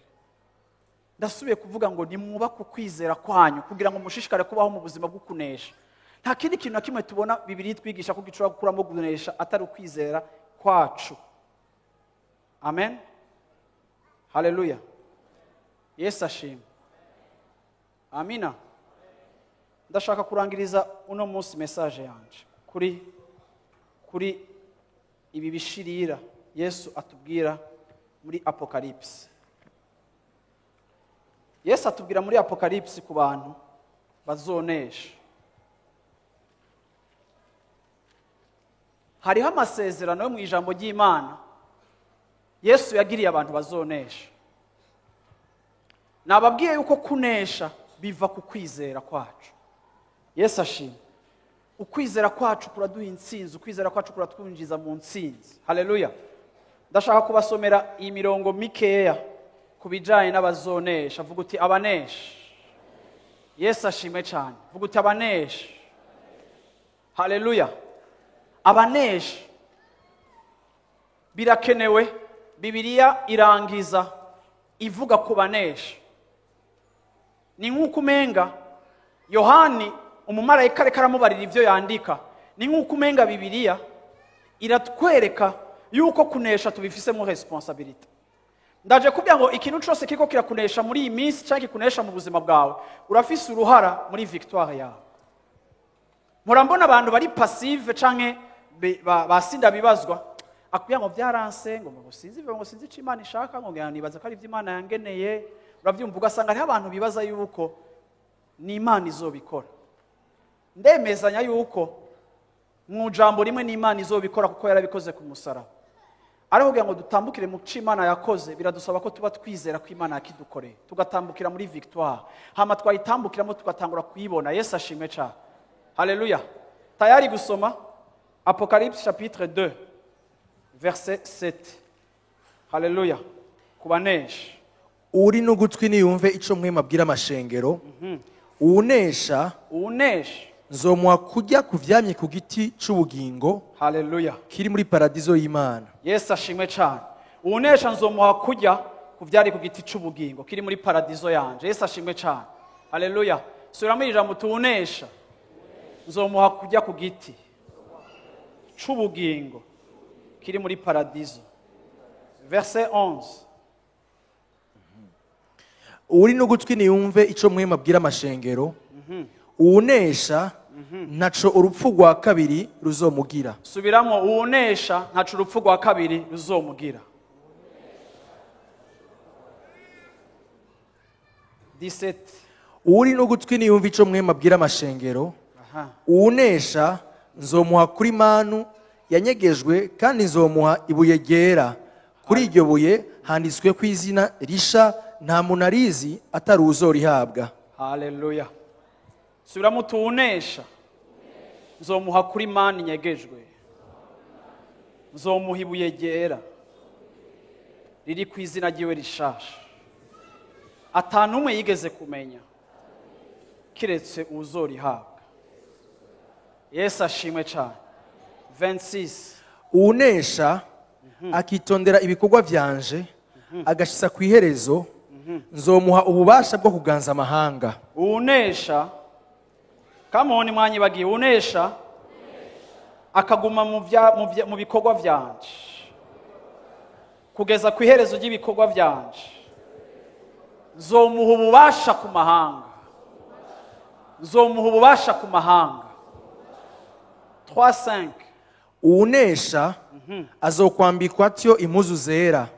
Ndasubiye kuvuga ngo nimwubake ukwizera kwanyu kugira ngo mushishikare kubaho mu buzima bwo kunesha. Nta kindi kintu na kimwe tubona Bibiliya itwigisha ko gishobora gukuramo kunesha atari ukwizera kwacu. Amen. Haleluya. Yesu ashimwe. Amina. Ndashaka kurangiriza uno munsi message yanje kuri ibi bishirira Yesu atubwira muri Apocalypse. Yesu atubwira muri Apocalypse ku bantu bazonesha. Hariho amasezerano yo mu ijambo ry'Imana Yesu yagiriye abantu bazonesha. Nababwiye yuko kunesha biva ku kwizera kwacu. Yesu ashimwe. Ukwizera kwacu kuraduha intsinzi, ukwizera kwacu kuratwinjiza mu ntsinzi. Haleluya. Ndashaka kubasomera iyi mirongo mikeya ku bijanye n'abazonesha. Vuga uti abanesha. Yesu ashimwe cyane. Vuga uti abanesha. Haleluya. Abanesha birakenewe. Bibiliya irangiza ivuga ku banesha. Ni nk'uko umenga Yohani umumarayika ariko aramubarira ivyo yandika. Ni nk'uko umenga Bibiliya iratwereka yuko kunesha tubifisemo responsabilité. Ndaje kubwira ngo ikintu cose kiriko kirakunesha muri iyi minsi canke kikunesha mu buzima bwawe, urafise uruhara muri victoire yawe. Murambona abantu bari passive canke basinda bibazwa, akubwira ngo byaranse, ngo sinzi, ngo sinzi ico Imana ishaka, ngo ngira nibaza ko ari ivyo Imana yangeneye. Uravyumva, ugasanga hariho abantu bibaza yuko ni Imana izobikora. Ndemezanya yuko mu jambo rimwe ni Imana izobikora kuko yarabikoze ku musaraba. Ariko kugira ngo dutambukire mu cyo Imana yakoze, biradusaba ko tuba twizera ko Imana yakidukoreye, tugatambukira muri victoire. Hama twayitambukiramo tugatangura kuyibona. Yesu ashimwe cyane. Haleluya. Tayari gusoma Apocalypse chapitre 2 verset 7. Haleluya. Kubanesha. Uri n'ugutwi niyumve ico Mpwemu abwira amashengero. Uwunesha, Uwunesha, nzomuha kurya ku vyamye ku giti c'ubugingo Haleluya. kiri muri paradizo y'Imana. Yesu ashimwe cyane. Uwunesha nzomuha kurya ku byari ku giti c'ubugingo kiri muri paradizo yanje. Yesu ashimwe cyane. Haleluya. Subiramo iri jambo: tuwunesha nzomuha kurya ku giti c'ubugingo kiri muri paradizo. Verset 11. Uri n'ugutwi niyumve ico Mpwemu abwira amashengero. Uwunesha, ntaco urupfu rwa kabiri ruzomugira. Subiramo: uwunesha ntaco urupfu rwa kabiri ruzomugira. 17. Uri n'ugutwi niyumve ico Mpwemu abwira amashengero. Uwunesha nzomuha kuri manu yanyegejwe, kandi nzomuha ibuye ryera. Kuri iryo buye handitswe ku izina risha nta muntu arizi atari uzorihabwa. Haleluya. Subiramo: tuwunesha nzomuha kuri mani nyegejwe, nzomuha ibuye ryera riri ku izina ryiwe rishasha atanu umwe yigeze kumenya kiretse uzorihabwa. Yesu ashimwe cyane. 26. Uwunesha akitondera ibikorwa vyanje agashitsa ku iherezo, nzomuha ububasha bwo kuganza amahanga. Uwunesha, kamoni mwanyibagiye, uwunesha akaguma mu bikorwa vyanje kugeza ku iherezo ry'ibikorwa vyanje, nzomuha ububasha ku mahanga, nzomuha ububasha ku mahanga. 3:5. Uwunesha azokwambikwa atyo impuzu zera,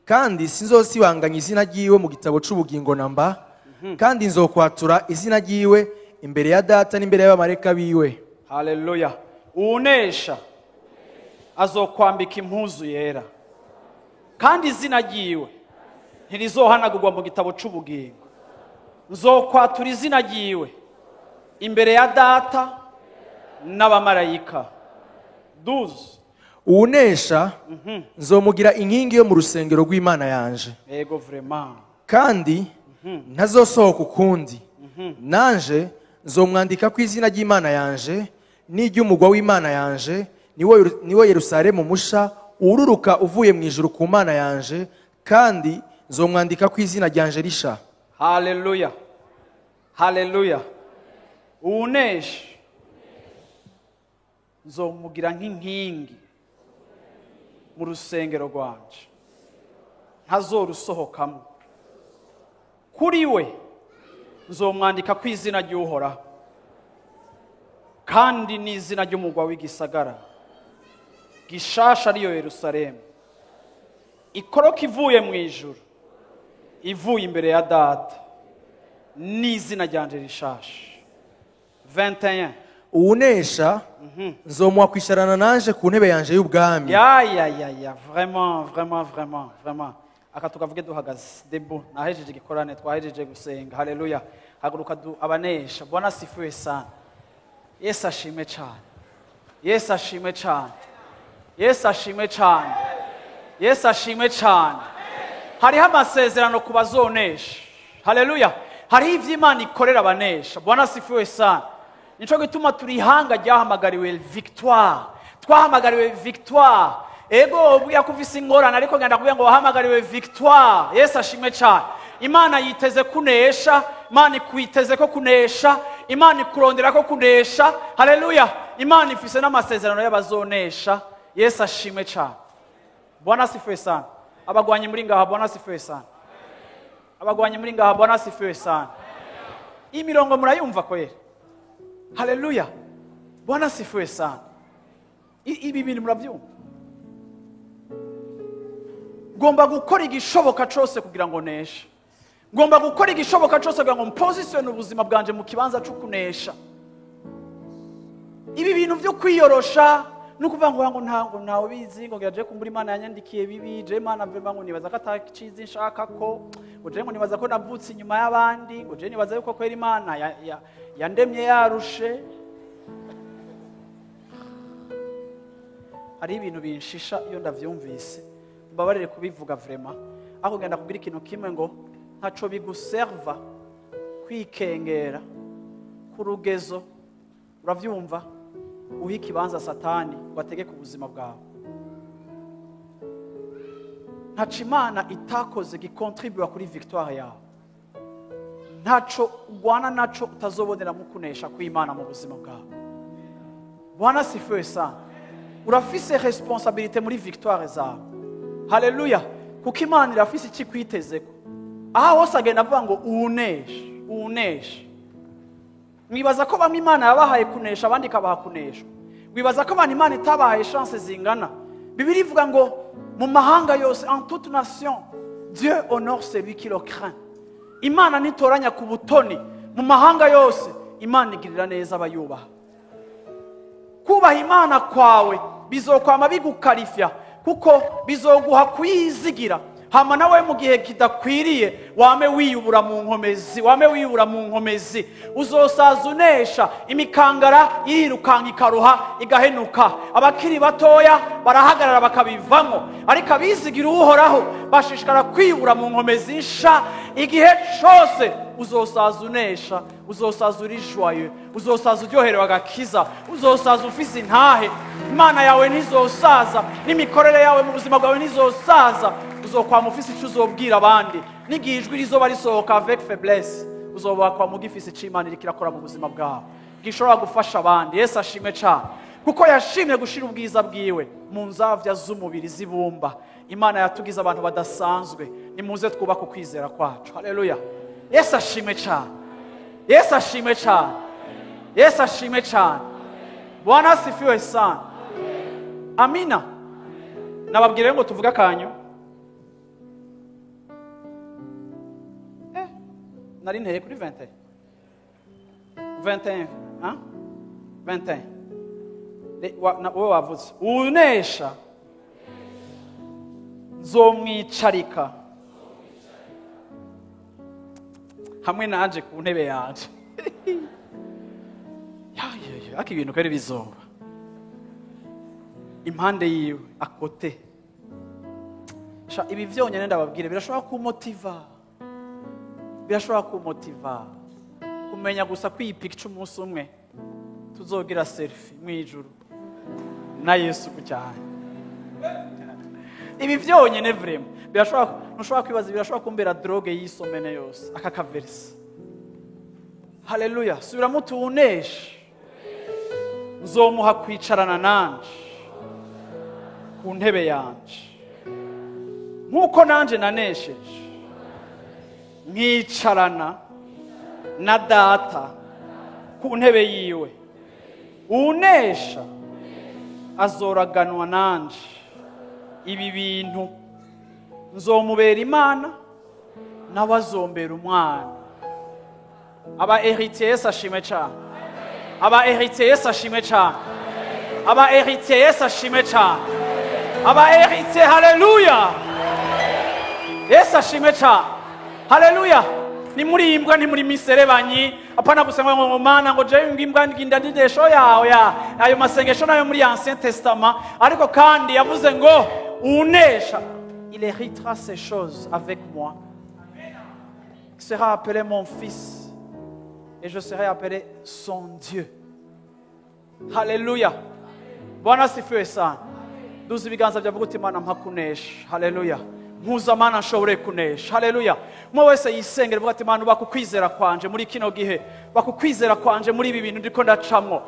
kandi sinzosibanganya izina ryiwe mu gitabo c'ubugingo namba, kandi nzokwatura izina ryiwe imbere ya Data n'imbere y'abamarayika biwe. Haleluya. Uwunesha azokwambika impuzu yera, kandi izina ryiwe ntirizohanagurwa mu gitabo c'ubugingo. Nzokwatura izina ryiwe imbere ya Data n'abamarayika. 12. Uwunesha nzomugira inkingi yo mu rusengero rw'Imana yanje, Ego, vraiment. kandi ntazosohoka ukundi. Nanje nzomwandika ku izina ry'Imana yanje n'iry'umugwa w'Imana yanje, niwo Yerusalemu musha ururuka uvuye mu ijuru ku Mana yanje, kandi nzomwandika ku izina ryanje risha. Haleluya, haleluya. Uwunesha nzomugira nk'inkingi mu rusengero rwanje, ntazorusohokamo. Kuri we nzomwandika ku izina ry'Uhoraho kandi n'izina ry'umugwa w'igisagara gishasha, ariyo Yerusalemu ikoroka ivuye mu ijuru ivuye imbere ya Data, n'izina ryanje rishasha. 21. Uwunesha nzomuha kwicarana nanje ku ntebe yanje y'ubwami. Ya ya ya ya, vraiment, vraiment, vraiment, vraiment. Aka tukavuge duhagaze, debout. Nahejeje igikorane, twahejeje gusenga. Haleluya. Haguruka du abanesha. Bwana asifiwe sana. Yesu ashimwe cyane. Yesu ashimwe cyane. Yesu ashimwe cyane. Yesu ashimwe cyane. Hariho amasezerano ku bazonesha. Haleluya. Hariho ivyo Imana ikorera abanesha. Bwana asifiwe sana. Nico gituma turi ihanga ryahamagariwe victoire. Twahamagariwe victoire. Ego, ubwiye ko ufise ingorane, ariko ngenda kubwira ngo wahamagariwe victoire. Yesu ashimwe cyane. Imana yiteze kunesha, Imana ikwiteze ko kunesha, Imana ikurondera ko kunesha. Haleluya. Imana ifise n'amasezerano y'abazonesha. Yesu ashimwe cyane. Bwana asifiwe sana. Abagwanyi muri ngaha, Bwana asifiwe sana. Abagwanyi muri ngaha, Bwana asifiwe sana. Iyi mirongo murayumva kweli? Haleluya. Bwana asifiwe sana. Ibi bintu murabyumva? Ngomba gukora igishoboka cose kugira ngo neshe. Ngomba gukora igishoboka cose kugira ngo mpositione ubuzima bwanje mu kibanza cyo kunesha. Ibi bintu byo kwiyorosha no kuvuga ngo ntango ntawe bizi, ngo ngira kumbura Imana yanyandikiye bibi, je Imana vraiment ngo nibaza ko atacizi nshaka ko, ngo je ngo nibaza ko navutse inyuma y'abandi, ngo je nibaza yuko kwera Imana yandemye yarushe. Hari ibintu binshisha iyo ndavyumvise, mbabarire kubivuga vraiment. Ariko genda kubwira ikintu kimwe, ngo ntaco biguserva kwikengera ku rugezo, uravyumva, uha ikibanza Satani ngo ategeke ubuzima bwawe. Ntaco Imana itakoze gikontribuwa kuri victoire yawe. Ntaco ugwana naco utazoboneramo kunesha kw'Imana mu buzima bwawe. Bwana sifiwe sana. Urafise responsabilité muri victoire zawe. Haleluya! Kuko Imana irafise icyo ikwitezeko. Aha hose agenda avuga ngo uwunesha, uwunesha. Mwibaza ko bamwe Imana yabahaye kunesha, abandi ikabaha kuneshwa? Wibaza ko abantu Imana itabahaye chance zingana? Bibiliya ivuga ngo mu mahanga yose, en toute nation, Dieu honore celui qui le craint. Imana ntitoranya ku butoni. Mu mahanga yose Imana igirira neza abayubaha. Kubaha Imana kwawe bizokwama bigukarifya, kuko bizoguha kuyizigira. Hama nawe mu gihe kidakwiriye wame wiyubura mu nkomezi, wame wiyubura mu nkomezi. Uzosaza unesha. Imikangara irirukanka ikaruha igahenuka, abakiri batoya barahagarara bakabivamo, ariko abizigira Uhoraho bashishikara kwiyubura mu nkomezi nsha igihe cose. Uzosaza unesha, uzosaza uri joyeux, uzosaza uryoherewe agakiza, uzosaza ufise intahe. Imana yawe ntizosaza, n'imikorere yawe mu buzima bwawe ntizosaza. Uzokwama ufise icyo uzobwira abandi. N'igihe ijwi rizoba risohoka avec faiblesse, uzoba kwama ugifise icyo Imana iriko irakora mu buzima bwawe gishobora gufasha abandi. Yesu ashimwe cyane, kuko yashimye gushira ubwiza bwiwe mu nzavya z'umubiri z'ibumba. Imana yatugize abantu badasanzwe. Nimuze twubake ukwizera kwacu. Haleluya! Yesu ashimwe cyane, Yesu ashimwe cyane, Yesu ashimwe cyane. Bwana asifiwe sana. Amina. Nababwira ngo tuvuge akanyu. Nari nteye kuri 21, 21, hein? 21. Wowe wavuze: unesha nzomwicarika hamwe nanje ku ntebe yanje. Ya, ya, ya, ariko ibintu kweri bizoba impande yiwe akote. Sha, ibi vyonyene ndababwire birashobora kumotiva, birashobora kumotiva kumenya gusa ko iyi picture umunsi umwe tuzogira selfie mw'ijuru na Yesu ku cyane. Ibi vyonyene vraiment birashobora, ntushobora kwibaza, birashobora kumbera drogue y'isomene yose aka kaverse. Haleluya! Subiramo: tuwunesha nzomuha kwicarana nanje ku ntebe yanje, nk'uko nanje nanesheje nkicarana na Data ku ntebe yiwe. Unesha azoraganwa nanje ibi bintu, nzomubera Imana, nawe azombera umwana. Aba héritier, Yesu ashimwe cyane. Aba héritier, Yesu ashimwe cyane. Aba héritier, Yesu ashimwe cyane. Aba héritier, haleluya! Yesu ashimwe cyane. Haleluya! Ni muri imbwa, ni muri miserebanyi. Apana gusenga ngo Mana, ngo jewe ngo imbwa nginda ndidesho yawe ya ayo masengesho nayo muri Ancien Testament. Ariko kandi yavuze ngo unesha, il héritera ces choses avec moi, il sera appelé mon fils et je serai appelé son Dieu. Haleluya! Bwana asifiwe sana. Duza ibiganza byavuga uti: Imana, mpa kunesha. Haleluya! Mpuza, Mana, nshobore kunesha. Haleluya! Umwe wese yisengera, uvuga ati: Mana, ubaka ukwizera kwanje muri kino gihe, ubaka ukwizera kwanje muri ibi bintu ndiko ndacamwo,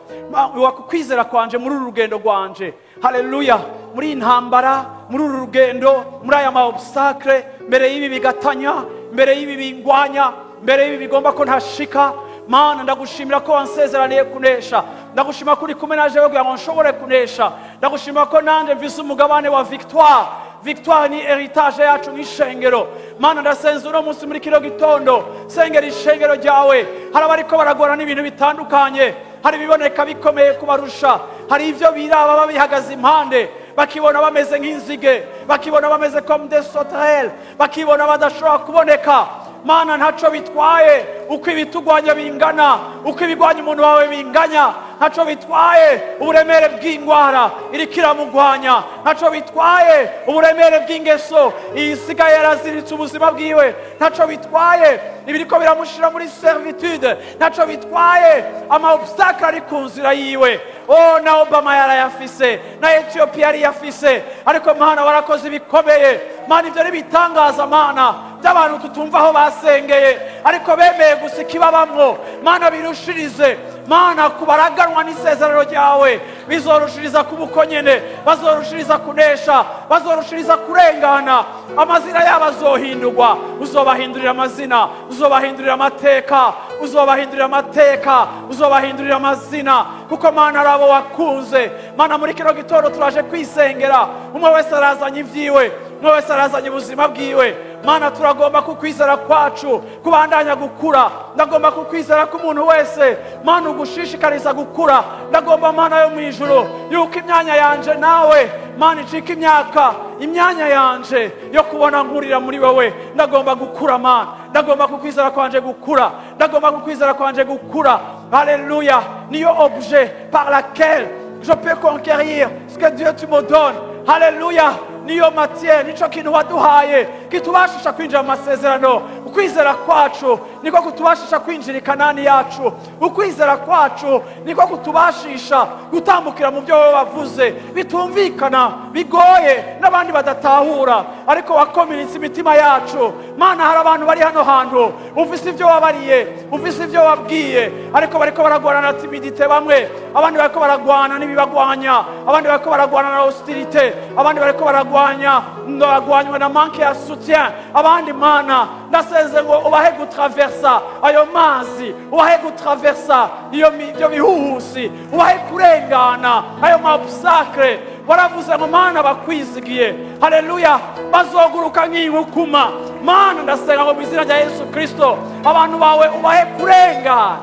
ubaka ukwizera kwanje muri uru rugendo rwanje. Haleluya! Muri iyi ntambara, muri uru rugendo, muri aya ma obstacle, mbere y'ibi bigatanya, mbere y'ibi bingwanya, mbere y'ibi bigomba ko ntashika. Mana, ndagushimira ko wansezeraniye kunesha. Ndagushima ko uri kumwe naje kugira ngo nshobore kunesha. Ndagushima ko nanjye mvise umugabane wa victoire. Victoire ni héritage yacu nk'ishengero. Mana, ndasenze uno munsi muri kino gitondo, sengera ishengero ryawe. Hari abariko baragora n'ibintu bitandukanye, hari ibiboneka bikomeye kubarusha, hari ibyo biraba babihagaze impande, bakibona bameze nk'inzige, bakibona bameze comme des sauterelles, bakibona badashobora kuboneka. Mana, ntaco bitwaye uko ibitugwanya bingana, uko ibigwanya umuntu wawe binganya, ntaco bitwaye uburemere bw'indwara iriko iramugwanya, ntaco bitwaye uburemere bw'ingeso isigaye yaraziritse ubuzima bwiwe, ntaco bitwaye ibiriko biramushira muri servitude, ntaco bitwaye ama obstacle ari ku nzira yiwe. Oh, na Obama yarayafise, na Ethiopia yariyafise, ariko Mana warakoze ibikomeye. Mana, ibyo ni bitangaza, Mana, by'abantu tutumva aho basengeye, ariko bemeye gusa ikibabamwo. Mana, birushirize, Mana, kubaraganwa n'isezerano ryawe, bizorushiriza kuba uko nyene, bazorushiriza kunesha, bazorushiriza kurengana, amazina yabo azohindurwa. Uzobahindurira amazina, uzobahindurira amateka, uzobahindurira amateka, uzobahindurira amazina, kuko Mana ari abo wakunze. Mana, muri kino gitondo turaje kwisengera, umwe wese arazanye ibyiwe, umwe wese arazanye ubuzima bwiwe. Mana, turagomba kukwizera kwacu kubandanya gukura. Ndagomba kukwizera ko umuntu wese, Mana, ugushishikariza gukura. Ndagomba, Mana yo mu ijuru, yuko imyanya yanje nawe, Mana, icika imyaka, imyanya yanje yo kubona nkurira muri wowe. Ndagomba gukura, Mana, ndagomba kukwizera kwanje gukura, ndagomba kukwizera kwanje gukura. Haleluya! Niyo objet par laquelle je peux conquérir ce que Dieu tu me donnes. Haleluya! Niyo matière, nico kintu waduhaye kitubashisha kwinjira mu masezerano. Ukwizera kwacu niko kutubashisha kwinjira i Kanani yacu. Ukwizera kwacu niko kutubashisha gutambukira mu byo wowe wavuze bitumvikana, bigoye, n'abandi badatahura, ariko wakomeretsa imitima yacu. Mana, hari abantu bari hano hantu ufise ibyo wabariye, ufise ibyo wabwiye, ariko bariko baragwana na timidité bamwe, abandi bariko baragwana n'ibibagwanya, abandi bariko baragwana na hostilité, abandi bariko baragwanya, baragwanywa na manque ya soutien, abandi. Mana, ndasenze ngo ubahe gutraversa ayo mazi, ubahe gutraversa ibyo bihuhusi, ubahe kurengana ayo ma obstacle. Waravuze ngo, Mana, bakwizigiye, haleluya, bazoguruka nk'inkukuma. Mana, ndasenga ngo mu izina rya Yesu Kristo abantu bawe ubahe kurengana.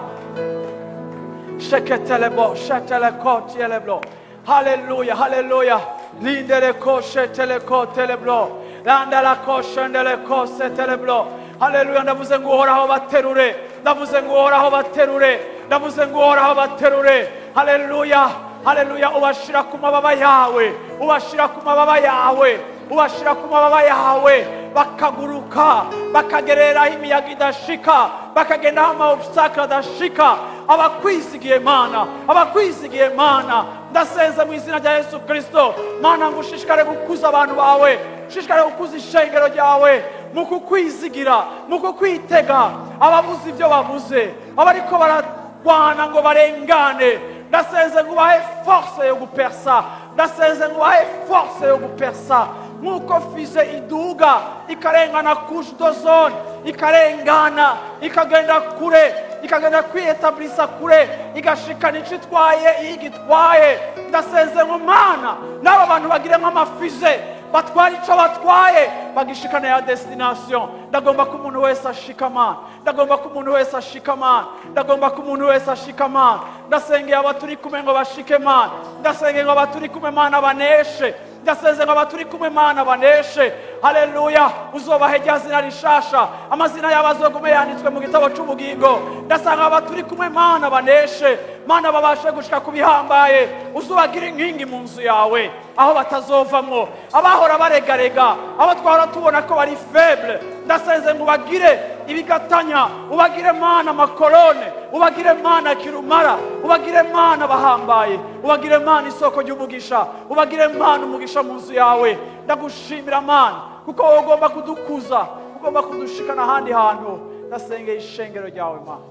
Sheketelebo sheteleko tieleblo. Haleluya, haleluya! Lindereko sheteleko teleblo, landalako shendeleko seteleblo. Haleluya! Ndavuze ngo Uhoraho baterure, ndavuze ngo Uhoraho baterure, ndavuze ngo Uhoraho baterure. Haleluya, haleluya! Ubashira ku mababa yawe, ubashira ku mababa yawe, ubashira ku mababa yawe, bakaguruka, bakagereraho imiyaga idashika, bakagenda aho ama obstacle adashika. Abakwizigiye, Mana, abakwizigiye, Mana, ndasenze mu izina rya Yesu Kristo, Mana, ngo ushishikare gukuza abantu bawe, ushishikare gukuza ishengero ryawe mu kukwizigira, mu kukwitega. Ababuze ibyo babuze, abariko baragwana ngo barengane, ndasenze ngo ubahe force yo gupersa, ndasenze ngo ubahe force yo gupersa, nk'uko fusée iduga ikarengana couche d'ozone, ikarengana, ikagenda kure, ikagenda kwiyetablisa kure, igashikana ico itwaye iyo igitwaye. Ndasenze ngo, Mana, n'aba bantu bagire nk'ama fusée, batwara ico batwaye, bagishikana ya destination. Ndagomba ko umuntu wese ashika, Mana, ndagomba ko umuntu wese ashika, Mana, ndagomba ko umuntu wese ashika. Mana, ndasengeye abaturi kumwe ngo bashike. Mana, ndasengeye ngo abaturi kumwe, Mana, baneshe. Ndasenze ngo abaturi kumwe, Mana, baneshe. Haleluya! Uzobahe rya zina rishasha, amazina yabo azogume yanditswe mu gitabo c'ubugingo. Ndasanga abaturi kumwe, Mana, baneshe. Mana, babashe gushika ku bihambaye. Uzubagira inkingi mu nzu yawe aho batazovamwo. Abahora baregarega, abo twahora tubona ko bari faible, ndasenze ngo ubagire ibigatanya, ubagire, Mana, ama colonne, ubagire, Mana, kirumara, ubagire, Mana, bahambaye, ubagire, Mana, isoko ry'umugisha, ubagire, Mana, umugisha mu nzu yawe. Ndagushimira, Mana, kuko wowe ugomba kudukuza, ugomba kudushikana ahandi hantu. Ndasengeye ishengero ryawe, Mana,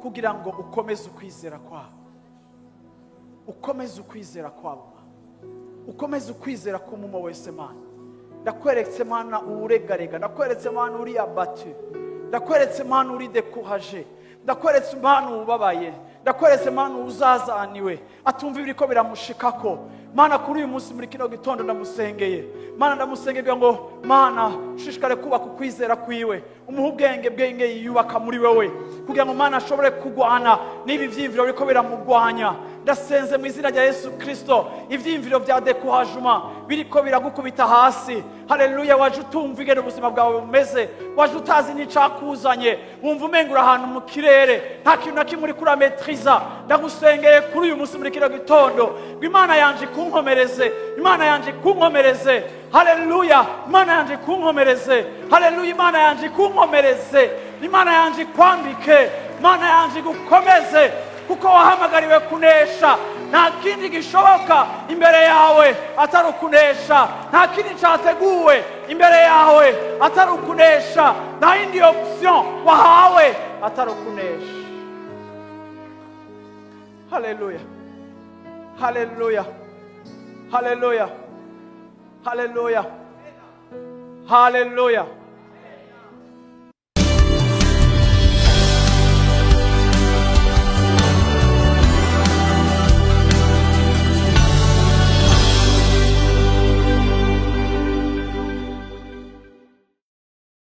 kugira ngo ukomeze ukwizera kwabo, ukomeze ukwizera kwabo, Mana, ukomeze ukwizera k'umwe wese. Mana, ndakweretse, Mana, uwuregarega, ndakweretse, Mana, uri abattu, ndakweretse, Mana, uri découragé, ndakweretse, Mana, ubabaye, ndakweretse, Mana, uzazaniwe, atumva ibiriko biramushikako. Mana, kuri uyu munsi, muri kino gitondo, ndamusengeye, Mana, ndamusengeye ngo, Mana, ushishikare kubaka ukwizera kwiwe, umuhe ubwenge, bwenge yiyubaka muri wewe, kugira ngo, Mana, ashobore kugwana n'ibi vyiyumviro biriko biramugwanya. Ndasenze mu izina rya Yesu Kirisito, ibyiyumviro bya découragement biriko biragukubita hasi. Haleluya! Waje utumva ingene ubuzima bwawe bumeze, waje utazi n'icakuzanye, wumva umenga uri ahantu mu kirere, nta kintu na kimwe uriko urametriza. Ndagusengeye kuri uyu munsi, muri kino gitondo, ngo Imana yanje ikunkomereze, Imana yanje ikunkomereze. Haleluya! Imana yanje ikunkomereze. Haleluya! Imana yanje ikunkomereze, Imana yanje ikwambike, Imana yanje igukomeze, kuko wahamagariwe kunesha. Nta kindi gishoboka imbere yawe atari ukunesha. Nta kindi cyateguwe imbere yawe atari ukunesha. Nta yindi option wahawe atari ukunesha. Haleluya, haleluya, haleluya, haleluya, haleluya!